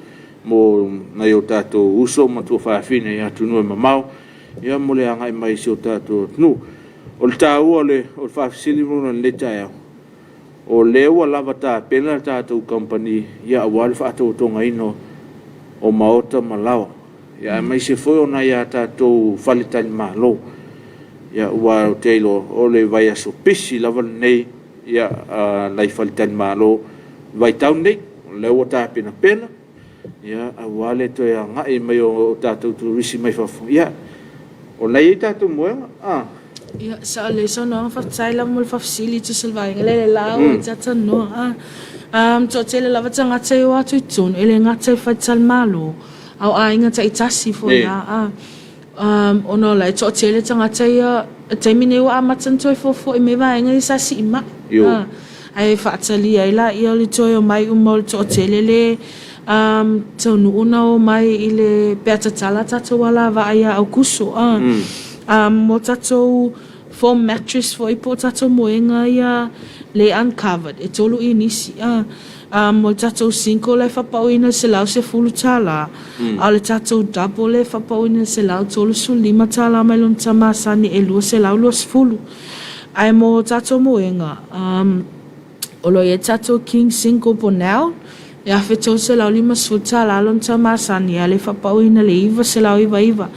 mo nai o tatou uso ma tuafafine i atunuu e mamao mo le agai mai i si o tatou atunuu. O le taua o le faafesili i lenei taeao, o lea ua lava tapena le tatou kamupani aua le faatotogaina o maota ma laoa, aemaise foi o nai a tatou faletalimalo. Aua ou te iloa o le vaiaso pisi lava lenei a nai faletalimalo i le vaitau lenei, o lea ua tapenapena aua le toe agai mai o tatou turisi mai fafo. Ia, o lena e i ai tatou moega. Ia, sao lelei saunoaga, faafetai lava mo le faafesili e tusa o le vaega lea, o le la ua ta talanoa. Toatele lava tagata e o atu i totonu, e le gata i faletalimalo, a o aiga taitasi foi lava. Ona o la e toatele tagata ia, o le taimi lenei ua amata ona toe foafoai mai vaega ia sa siimai. Ae faatalia ai laia o le toe omai uma o le toatele le taunuu ona omai i le, pe a tatala tatou alavaa ia Aokuso. Mo tatou foam mattress foi po o tatou moega ia le uncovered, e tolu inisi. Mo le tatou single la e faapauina i le $110, a o le tatou double lea e faapauina i le $135 mai lona tau masani e $220. Ae mo tatou moega, o lo o i ai tatou king single Bonell, e $1,350 lona tau masani, a o lea e faapauina i le $999.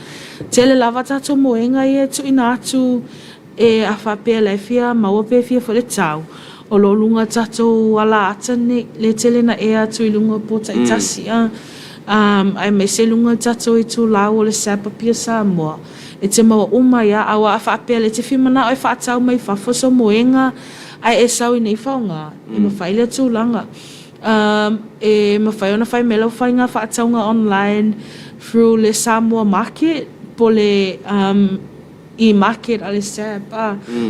Tele lava tatou moega ia e tuuina atu e a faapea la e fia maua pe fia foi le tau, o lo o luga o tatou alaata nei, lea e tele na ea atu i luga o po taitasi, aemaise luga o le tatou itulau o le SAP Apia Samoa, e te maua uma ai lava. Aua a faapea o lea e te fia manao e faatau mai fafo sou moega ae e sau iinei faaaoga, e mafai lea tulaga. E mafai ona fai mai lau faiga faatauga online through le Samoa Market po o le e-market a le SAP.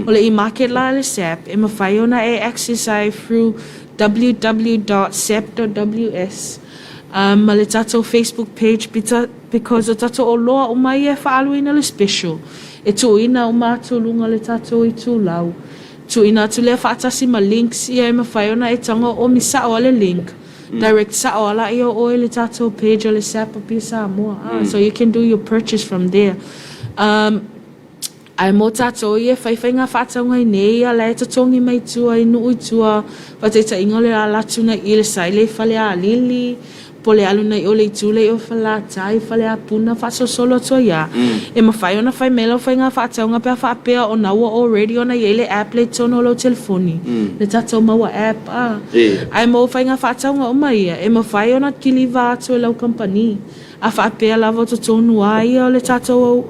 O le e-market la a le SAP, e mafai ona e access ai through www.sap.ws ma le tatou Facebook page because o tatou oloa uma ia e faaaluina le special, e tuuina uma atu i luga o le tatou itulau. Tuuina atu lea faatasi ma links ia e mafai ona e tago oomi sao lava le link, direct sao lava laia o oe i le tatou page o le SAP Apia Samoa. So you can do your purchase from there. Ae mo tatou ia e fai faiga faatauga i nei ia la e totogi mai tua i nuu i tua, faataitaiga o le ala atu nai i le saile i Falealili, po o le alu nei o le itu lea i o Falelatai, Faleapuna, faasolosolo atu ai lava, e mafai ona fai mai lau faiga faatauga pe a faapea o na ua already ona i ai le app lea i totonu o lau telefoni, le tatou maua app a. Ae mo faiga faatauga uma ia, e mafai ona kiliva atu e lau kamupani, a faapea lava o totonu lava ia o le tatou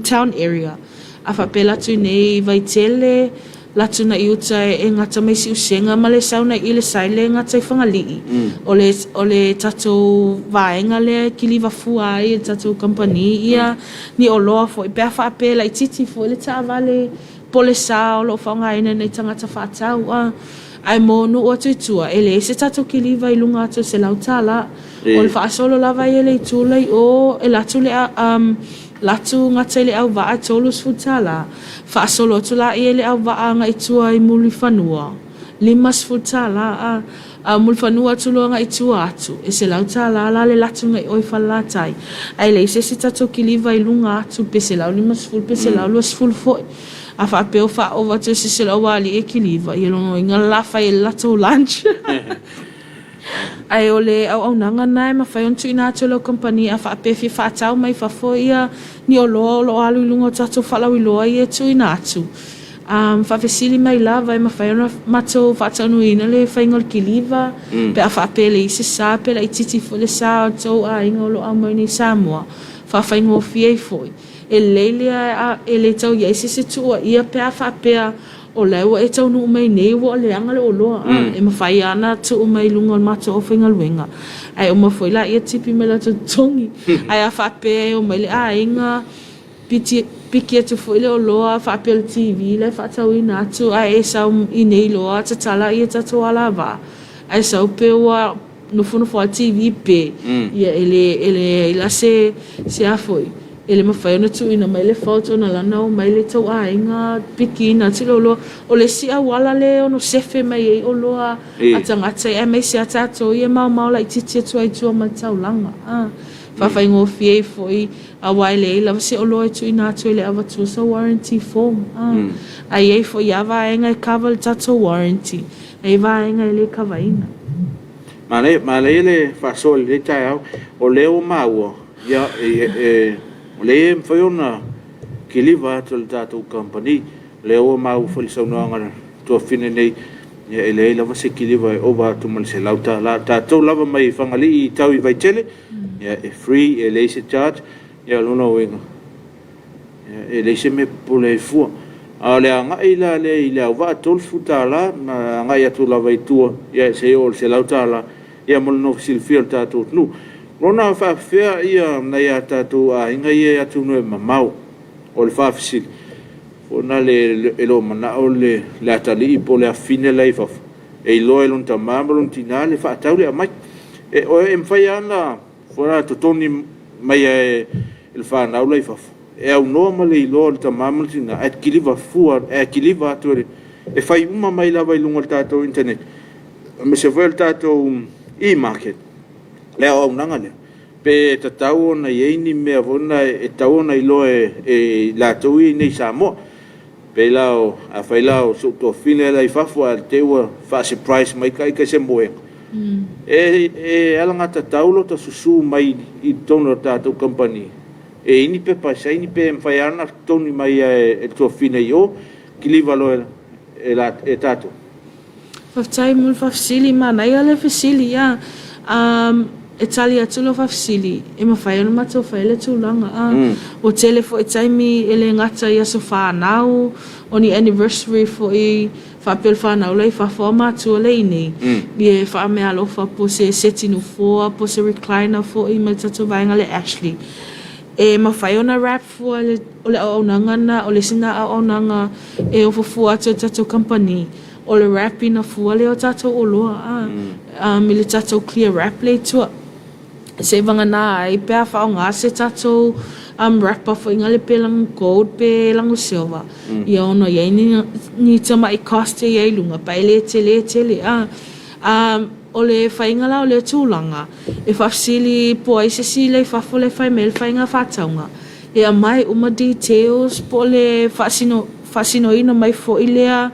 town area, a faapea e alu atu i inei i Vaitele, Latuna i uta e gata mai Siusega ma le sau nei i le saile e gata i Fagalii. O le o le tatou vaega lea e kiliva fua ai e le tatou kamupani ia ni oloa foi pe a faapea e laitiiti foi le taavale po o le sa o lo o faaaogaina e nai tagata faatau a. Ae mo nuu atu i tua, e leai se tatou kiliva i luga atu o le $100. O le faasolo lava ia i le itu la i o, e alu atu le um atu gata i le auvaa e $30. Faasolo atu laia i le auvaa agai i tua i Mulifanua, $50 a. A o Mulifanua atu loa agai i tua atu, e $100 la le alu atu agai i o i Falelatai. Ae leai se isi tatou kiliva i luga atu pe $150 pe $120 foi. A faapea ua faaova atu e se isi o le aualii e kiliva, ia lona uiga o le a fai ai le latou lunch. Ae o le auaunaga lena e mafai ona tuuina atu e lau kamupani a faapea e fia faatau mai fafo ia ni oloa o lo o alu i luga o tatou faalauiloa ia e tuuina atu. Um, faafesili mai lava e mafai ona matou faataunuuina le faiga o le kiliva pe a faapea e leai se sa pe laitiiti foi le sa o le tou aiga o lo o aumai nei i Samoa, faafaigofie ai foi. E lelei lea e le tau i ai se isi tuuaia pe a faapea o la e ua e taunuu mai nei ua leaga le oloa. E mafai lava ona tuu mai i luga o le matou aufaigaluega ae uma foi laia tipi mai latou totogi. Ae a faapea e omai le aiga piti, piki atu foi le oloa faapea o le TV la e faatauina atu ae e sau i nei loa tatala ia tatou alavaa ae sau pe ua nofonofo lava le TV pe, ia e le, e leai la se, se a foi, e le mafai ona tuuina mai le fault ona la na omai le tou aiga pikiina atu le oloa. O le isi auala lea e ono sefe mai ai oloa a tagata ia aemaise lava tatou ia e maomao laitiiti atu ai i tua ma le taulaga. A faafaigofie ai foi aua e leai lava se oloa e tuuina atu e le avatua sa warranty form. A i ai foi lava vaega e cover le tatou warranty, e i ai vaega e le kavaina. Manaia, manaia le faasoa i lenei taeao. O lea ua maua, ia, e, o lea e mafai ona kiliva atu e le tatou kamupani. O lea ua maua foi i le saunoaga a le tuafafine nei, ia e leai lava se kiliva e ova atu ma le $100. O tatou lava mai Fagalii e tau i Vaitele, ia e free, e leai se charge. Ia o lona uiga, E leai se mea e popole ai fua. A o le agai la lea i Leauvaa e $30 ma agai atu lava i tua seia oo i le $100 ia mo le nofo silafia o le tatou atunuu. Lona faapefea ia nai a tatou aiga ia i atunuu e mamao? O le faafesili, foi na le e le o manao le atalii po o le afafine la e i fafo e iloa e lona tama ma lona tina le faatau le aumai. E mafai lava ona Ua totogi mai e le fanau la i fafo e aunoa ma le iloa o le tama ma le tina ae kiliva fua ae kiliva atu e le e fai uma mai lava i luga o le tatou internet aemaise foi o le tatou e-market le auaunaga lea pe tatau ona i ai ni mea foi na e tatau ona iloa e i latou ia i inei i Samoa. Pei la o, afai la o si ou tuafafine la i fafo ae te i ua faa-surprise mai ta ita i se moega, e, e alagatatau lota susu mai i totonu o le tatou kamupani e i ai ni pepa e saini pe mafai lava ona totogi mai lava e le tuafafine i o, kiliva loa e, e, e tatou. Faafetai mo le faafesili, manaia le fesili ia. Um, e tali atu lau faafesili, e mafai ona matou fai le tulaga. A, ua tele foi taimi e le gata i aso fanau, o ni anniversary foi faapea o le fanau la i fafo a matua le i nei, ia e faameaalofa po o se seti nofoa, po o se recliner foi mai le tatou vaega le Ashley. E mafai ona wrap fua le, o le auaunaga lena, o le isi lena auaunaga e ofo fua atu e le tatou kamupani. O le wrap ina fua lea o tatou oloa a um i le tatou clear wrap lea i tua. Seivagana ai pe a faaaoga se tatou um wrapper foi ngale pe lago gold pe lago silver ia ono i ai ni ni tamai cost e i ai i luga pa e le tele tele a. Um o le faiga la o lea tulaga e faafesili po o ai se isi la i fafo la e fai mai ai le faiga faatauga e aumai uma details po o le faasino faasinoina mai foi lea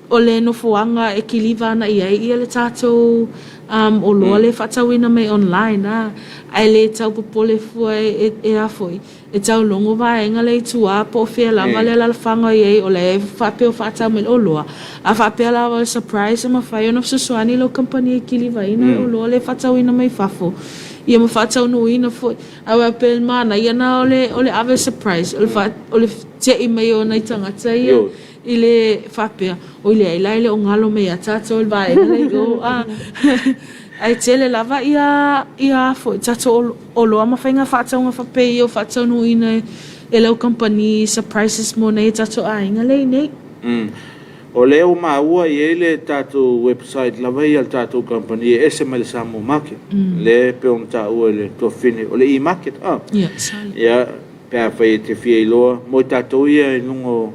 o le nofoaga e kiliva ana i ai ia le tatou um oloa lea e faatauina mai online a, ae le tau popole fua e, e a foi, e tau logo vaega lea i tua po o fea lava le alalafaga o i ai o la e faapea o faatau mai le oloa. A faapea lava o le surprise e mafai ona fesoasoani lau kamupani e kilivaina le oloa lea e faatauina mai fafo ia ma faataunuuina foi. Aua pei o le manaia lena o le o le ave surprise o le faa o le te'i mai o nai tagata ia i le faapea, oi leai la e le o galo mai ia tatou i le vaega lea i o a. Ae tele lava ia ia foi tatou oloa ma faiga faatauga faapea ia o faataunuuina e lau kamupani surprises mo nai o tatou aiga lea i inei. O lea ua maua e i ai le tatou website lava ia a le tatou kamupani e ese mai le Samoa Market, lea e pei ona taua e le tuafafine, o le e-market a? Ia, sale. Ia, pe afai e te fia iloa, mo i tatou ia i luga o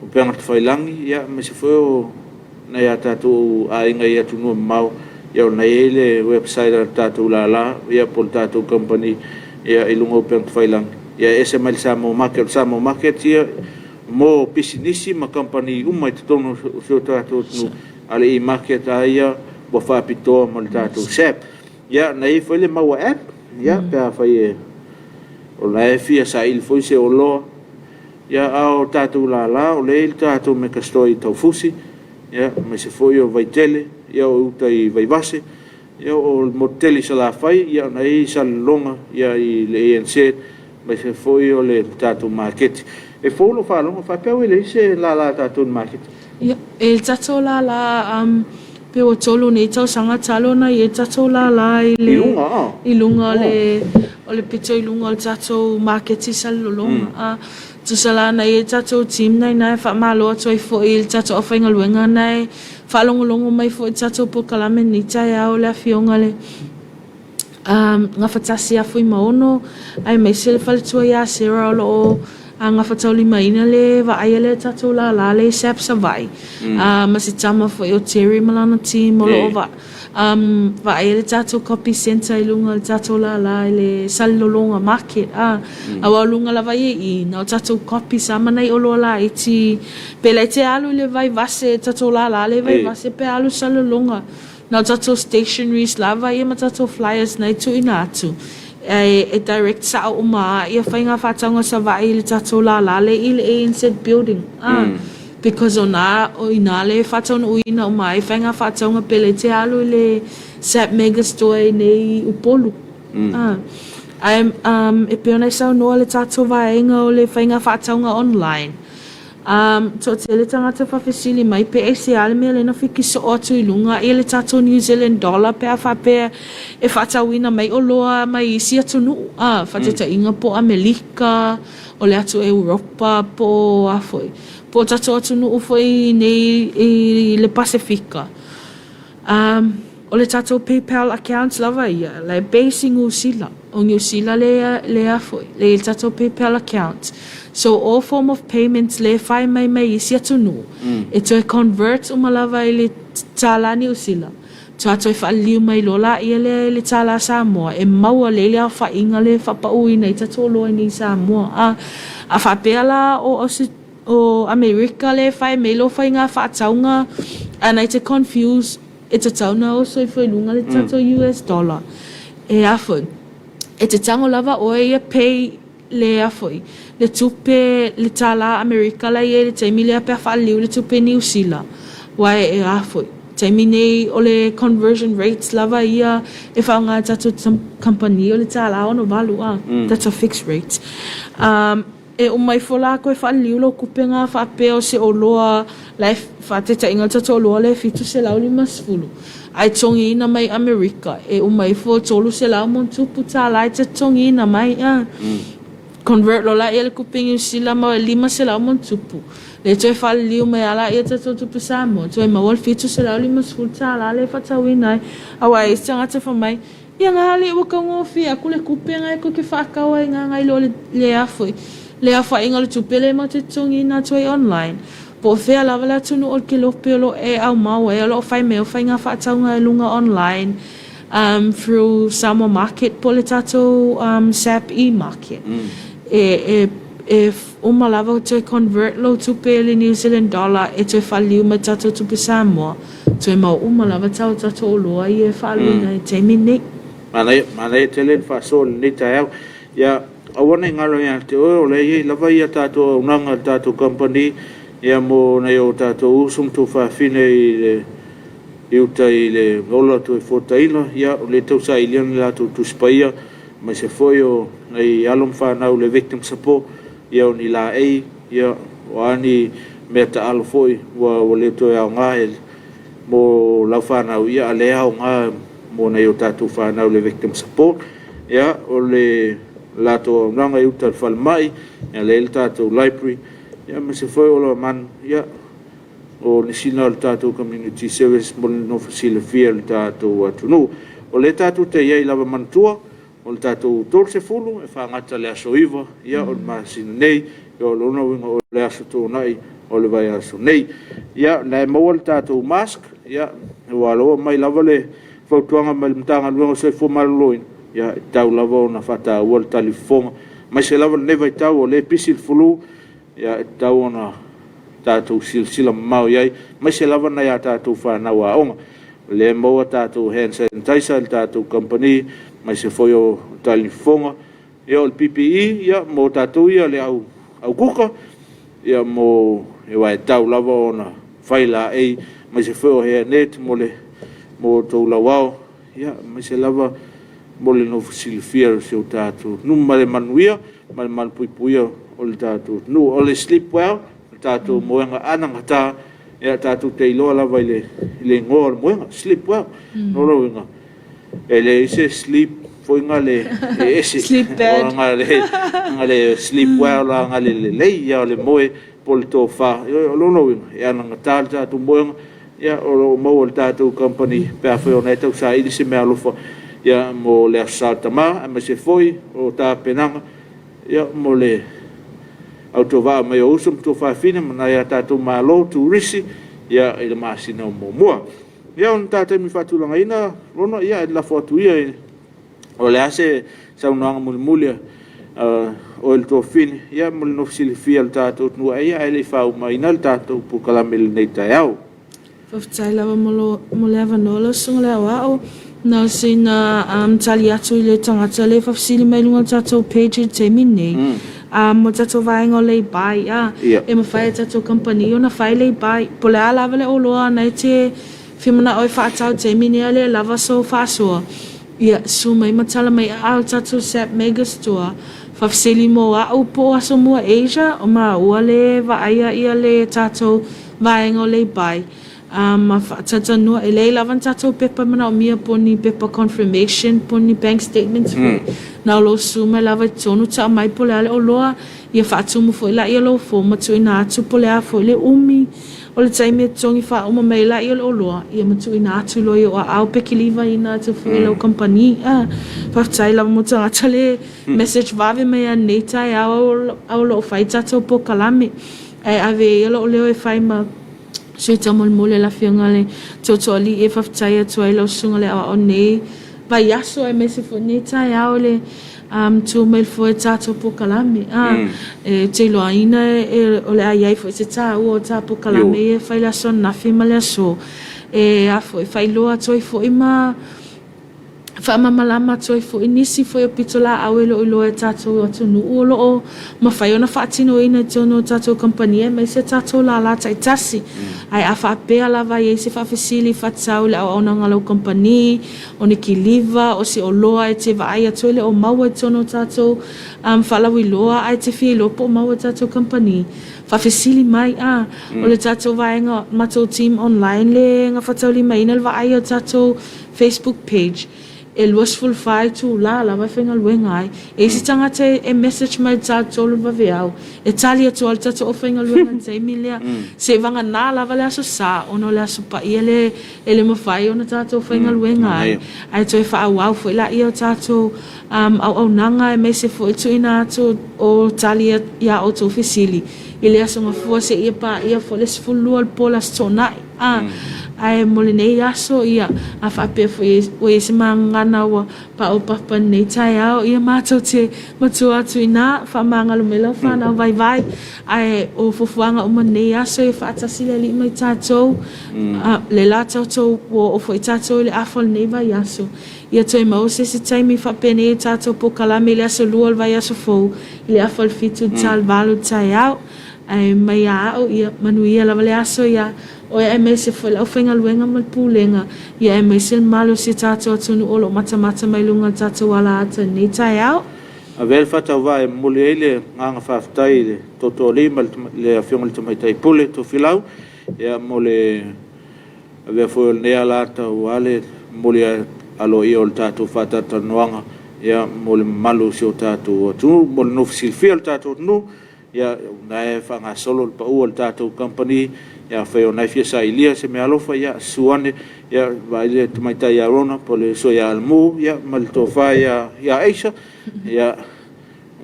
upega tafailagi, ia, aemaise foi o nai a tatou aiga i atunuu e mamao, ia o lena e i ai le website a le tatou lala, ia po o le tatou kamupani i luga o upega tafailagi, ia e ese mai le Samoa Market. O le Samoa Market ia mo pisinisi ma kamupani uma i totonu o si o tatou atunuu, a o le e-market lava ia ua faapitoa mo le tatou SAB. Ia, na i ai foi le Maua App, ia, pe afai e, o la e fia saili foi se oloa, ia, a o tatou lala, o lea e i ai le tatou Mega Store i Taufusi, ia, aemaise foi o Vaitele, ia, o uta i Vaivase, ia, o le motu tele i Salafai, ia, o lena e i ai i Salelologa, ia, i le ANZ, aemaise foi o le tatou maketi. E fou lau faalogo, faapea ua leai se lala a tatou i le maketi? Ia, e tatou lala pe ua tolu nei tausaga talu ona i ai tatou lala i le I luga, a? I luga o le o le pito i luga o le tatou maketi i Salelologa. A tusa la na i ai tatou team na ina e faamalo atu ai foi i le tatou aufaigaluega na e faalogologo mai foi i le tatou polokalame i lenei taeao le afioga i le Gafatasi ia Fuimaono aemaise le faletua ia Sarah o lo o gafataulimaina le vaaia lea tatou lala le SAP Savaii ma se tama foi o Terry ma lana team o lo o vaaia le tatou copy centre i luga o le tatou lala i le Salelologa market aua o luga lava ia i i na o tatou copies lava ma nai oloa laiti pe laiti e alu i le Vaivase tatou lala le Vaivase pe alu i Salelologa. Na o tatou stationeries lava ia ma tatou flyers na e tuuina atu, ae e direct sao uma a ia faiga faatauga Savaii i le tatou lala le i le ANZ building a because o na o ina le faataunuuina uma ai faiga faatauga pe le te alu i le Sap Mega Store i nei i Upolu a ae e pei ona e saunoa le tatou vaega o le faiga faatauga online. Umm, toatele tagata faafesili mai pe aisea le mea lea na fiki soo atu i luga i le tatou New Zealand dollar pe a faapea e faatauina mai oloa mai isi atunuu, a, faataitaiga po o Amelika, o le atu Europa po o a foi, po o tatou atunuu foi i inei i le Pasefika. Umm, o le tatou PayPal account lava ia, la e base i Niu Sila. O Niu Sila le, le a foi, le i le tatou PayPal account. So all form of payments le fai mai mai isi atunuu, e toe convert uma lava i le tālā Niu Sila, toa toe faaliliu mai loa laia lea i le tālā Samoa, e maua lelei le aofaiga le faapauina i tatou oloa i nei i Samoa. A, a faapea la o O Amerika le whai mei lo whai nga whaataunga and I te confuse e tatau na oso ifo i lunga le tatou US dollar e a foi e te tango lava oe ia pay le a foi le tupe le tala Amerika la iai le taimi lea pe a whaaliliu le tupe Niu Sila wa e a foi taimi nei o le conversion rates lava ia e whaonga e tatou company o le tala 68 a that's a fixed rate E uma ifo la koe faaliliu lou kupe nga faapea o se oloa la e faataitaiga o le tatou oloa lea e 750 ae totogiina mai Amerika e uma ifo 300 ma ona tupu tala e totogiina mai a convert loa laia le kupe Niu Sila ma e 500 ma ona tupu lea toe faaliliu mai a laia tatou tupe Samoa toe maua le 750 tala lea e faatauina ai aua e i ai se tagata fai mai Ia nga alii ua taugofie atu le tupe nga e koe ke whaatau ai nga ngai lo le a foi le aofaiga o le tupe le matou te totogiina atu ai online. Po o fea lava le atunuu o le kelope o lo o e aumau ai o lo o fai mai o faiga faatauga i luga online um through Samoa Market po o le tatou um SAP e-market. E e e uma lava toe convert lou tupe i le New Zealand dollar e toe faaliliu mai tatou tupe Samoa. Toe mau uma lava tau o tatou oloa ia e faaluina i taimi nei. Manaia, manaia tele le faasoa i lenei taeao. Ia, aua ne i galo ia te oe, o lea e i ai lava ia tatou auaunaga a le tatou kamupani, ia mo nai o tatou uso ma tuafafine i le i uta i le ola toefuataina, ia, o lea e tausailia ni latou Tusi Paia, aemaise foi o nai alo ma fanau le Victim Support, ia o ni laei, ia, o a ni mea taalo foi ua, ua le toe aoga e, mo lau fanau, ia, a lea e aoga mo nai o tatou fanau le Victim Support. Ia, o le latou auaunaga i uta i le falemai, ia, lea e i ai le tatou library, ia, aemaise foi o Oloamanu, ia, O nisi na o le tatou community service mo le nofo silafia e le tatou atunuu. O lea tatou te i ai lava manatua, o le tatou 30 e faagata i le aso 9 o le masina nei. O lona uiga o le Aso Toonai o le vaiaso nei. Ia, o lena e maua le tatou mask, aua o lea ua aumai lava le fautuaga mai le Matagaluega o le Soifua Maloloina, e tatau lava ona faataua le talifofoga, aemaise lava lenei vaitau o lea e pisi le flu, e tatau ona tatou silasila mamao i ai, aemaise lava nai a tatou fanau aoga. O lea e maua tatou hand sanitizer i le tatou kamupani, aemaise foi o talifofoga. Ia, o le PPE mo tatou ia le au kuka, aua e tatau lava ona fai laei, aemaise foi o hairnet mo tou lauao, aemaise lava mo le nofo silafia o si o tatou atunuu ma le manuia ma le malupuipuia o le tatou atunuu. O le sleep well, o le tatou moega anagata, tatou te iloa lava i le igoa o le moega, sleep well. O lona uiga, e leai se sleep foi lea e ese. Sleep bad. O le sleep well lava le lelei lava o le moe po o le tofa. O lona uiga, e anagata le tatou moega, o lo o maua e le tatou kamupani pe afai o lena e tausaili se meaalofa mo le Aso Sa o Tama, aemaise foi o tapenaga mo le autovaa mai o uso ma tuafafine ma nai a tatou malo, turisi i le masina o muamua. Ia o le ta taimi faatulagaina Rona, ia lafo atu ia, o le a se saunoaga mulimuli a oe le tuafafine mo le nofo silafia e le tatou atunuu ae le i faaumaina le tatou polokalame i lenei taeao. Faafetai lava mo le avanoa lau Susuga i le Aoao. Na o sina tali atu i le tagata lea e faafesili mai i luga o le tatou page i le taimi lenei, mo le tatou vaega o lay-by, e mafai e tatou kamupani ona fai lay-by. Po o le a lava le oloa na e te fia manao e faatau i le taimi lenei a le lava sou faasoa, ia, susu mai ma tala mai aao i le tatou Sap Mega Store, faafesili mo au po o Asomua Asia, o maua le vaaia le tatou vaega o lay-by ma faatalatalanoa. E leai lava ni tatou pepa e manaomia po o ni pepa confirmation po o ni bank statements foi. Na o lou susu mai lava i totonu tau mai po o le a le oloa, ia faatumu foi laia lou form ma tuuina atu po o le a foi le umi o le taimi e totogi faauma mai ai laia o le oloa, ia ma tuuina atu loa i ou aao pe kilivaina atu foi e lau kamupani. Faafetai lava mo tagata le message vave mai lava i lenei taeao a o lo o fai tatou polokalame. Ae ave ia lou leo e fai ma sui taumolimoli a le Afioga i le Tootooalii e faafetai atu ai lau Susuga i le Aoao i lenei vaiaso aemaise foi lenei taeao i le tu mai foi o tatou polokalame. Ou te iloaina o le a i ai foi se taua o ta polokalame ia e fai i le aso ananafi ma le aso e faailoa atu ai foi ma faamalamalama atu ai foi nisi foi o pitolaau e le o iloa e tatou atunuu o lo o mafai ona faatinoina i totonu o tatou kamupani aemaise tatou lala taitasi. Ae a faapea lava e i ai se faafesili faatatau i le auaunaga a lau kamupani, o ni kiliva, o se oloa e te vaai atu e le o maua i totonu o tatou faalauiloa ae te fia iloa po o maua i tatou kamupani, faafesili mai. A o le tatou vaega, matou team online le gafataulimaina le vaai o tatou Facebook page, e 24 itula lava e faigaluega ai. E i ai se tagata e message mai i le ta 3 i le vaveao, e tali atu lava le tatou aufaigaluega i le taimi lea. Seiavagana lava le Aso Sa ona o le Aso Paia lea e le mafai ona tatou faigaluega ai, ae toe faaauau foi laia o tatou auaunaga aemaise foi le tuuina atu o tali i a outou fesili i le Aso Gafua seia paia foi le 12 o le po o le Aso Toonai. A, ae mo lenei aso, ia, a faapea foi ua i ai se magagana ua paopapa i lenei taeao, ia matou te matua atu i ina, faamagalo mai lau fanau vaivai. Ae o fuafuaga uma i lenei aso, ia faatasi le Alii ma i tatou, a, le la tatou, ua oo foi tatou i le afa o lenei vaiaso. Ia toe maua se isi taimi faapenei i tatou polokalame i le aso Lua o le vaiaso fou, i le afa o le 7 i le ta o le 8 i le taeao. Ae mai ia au, ia manuia lava le aso iā oe aemaise foi le aufaigaluega ma le pulega, ia aemaise le mamalu o si o tatou atunuu o lo o matamata mai luga o le tatou alaata i lenei taeao. Avea le faatauvaa e momoli ai le agaga faafetai i le Tootooalii ma le Afioga i le Tamaitai Pule Tofilau mo le avea foi o lenei alaata aua le momoli aloaia o le tatou faatalatalanoaga mo le mamalu o si o tatou atunuu, mo le nofo silafia o le tatou atunuu. Ia, o lena e faagasolo le pau a le tatou kamupani. Ia, afai o lena e fia sailia se meaalofa, ia susu ane, ia vaai le tamaitai ia Rona po o le uso ia Alemu, ia ma le tofa ia Asia, ia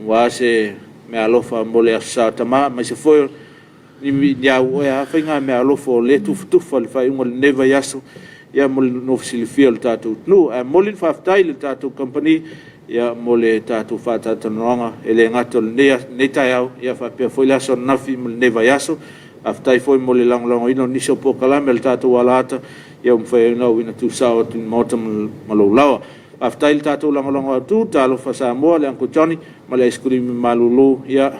aua se meaalofa mo le Aso Sa o Tama, aemaise foi o ni au oe lava faiga meaalofa o lea e tufatufa i le faaiuga o lenei vaiaso, ia mo le nofo silafia o le tatou atunuu. Ae momoli le faafetai i le tatou kamupani mo le tatou faatalatalanoaga, e le gata o lenei taeao, ae faapea foi le aso ananafi ma lenei vaiaso. Faafetai foi mo le lagolagoina o nisi o polokalame a le tatou alaata ua mafai ai ona auina tuusao atu i le Maota ma lou laoa. Faafetai i le tatou lagolago autu, Talofa Samoa, le Uncle Johnny ma le aisakulisi malulu. Ia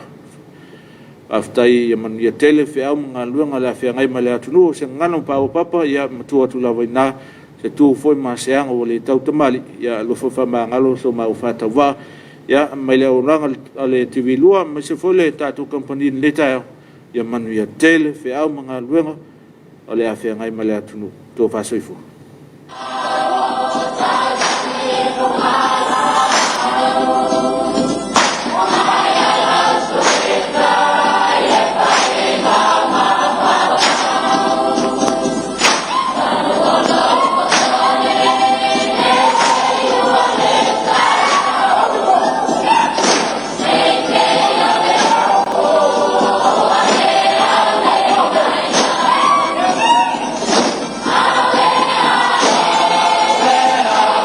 faafetai ia manuia tele feau ma galuega o le a feagai ma le atunuu. O se gagana ua paopapa, ia matua atu lava i ina se tu foi ma se aga ua le tautamalii, ia alofa faamagalo so maua faatauvaa. Ia, mai le auaunaga a le TV2 aemaise foi le tatou kamupani i lenei taeao, ia manuia tele feau ma galuega o le a feagai ma le atunuu. Tofa soifua.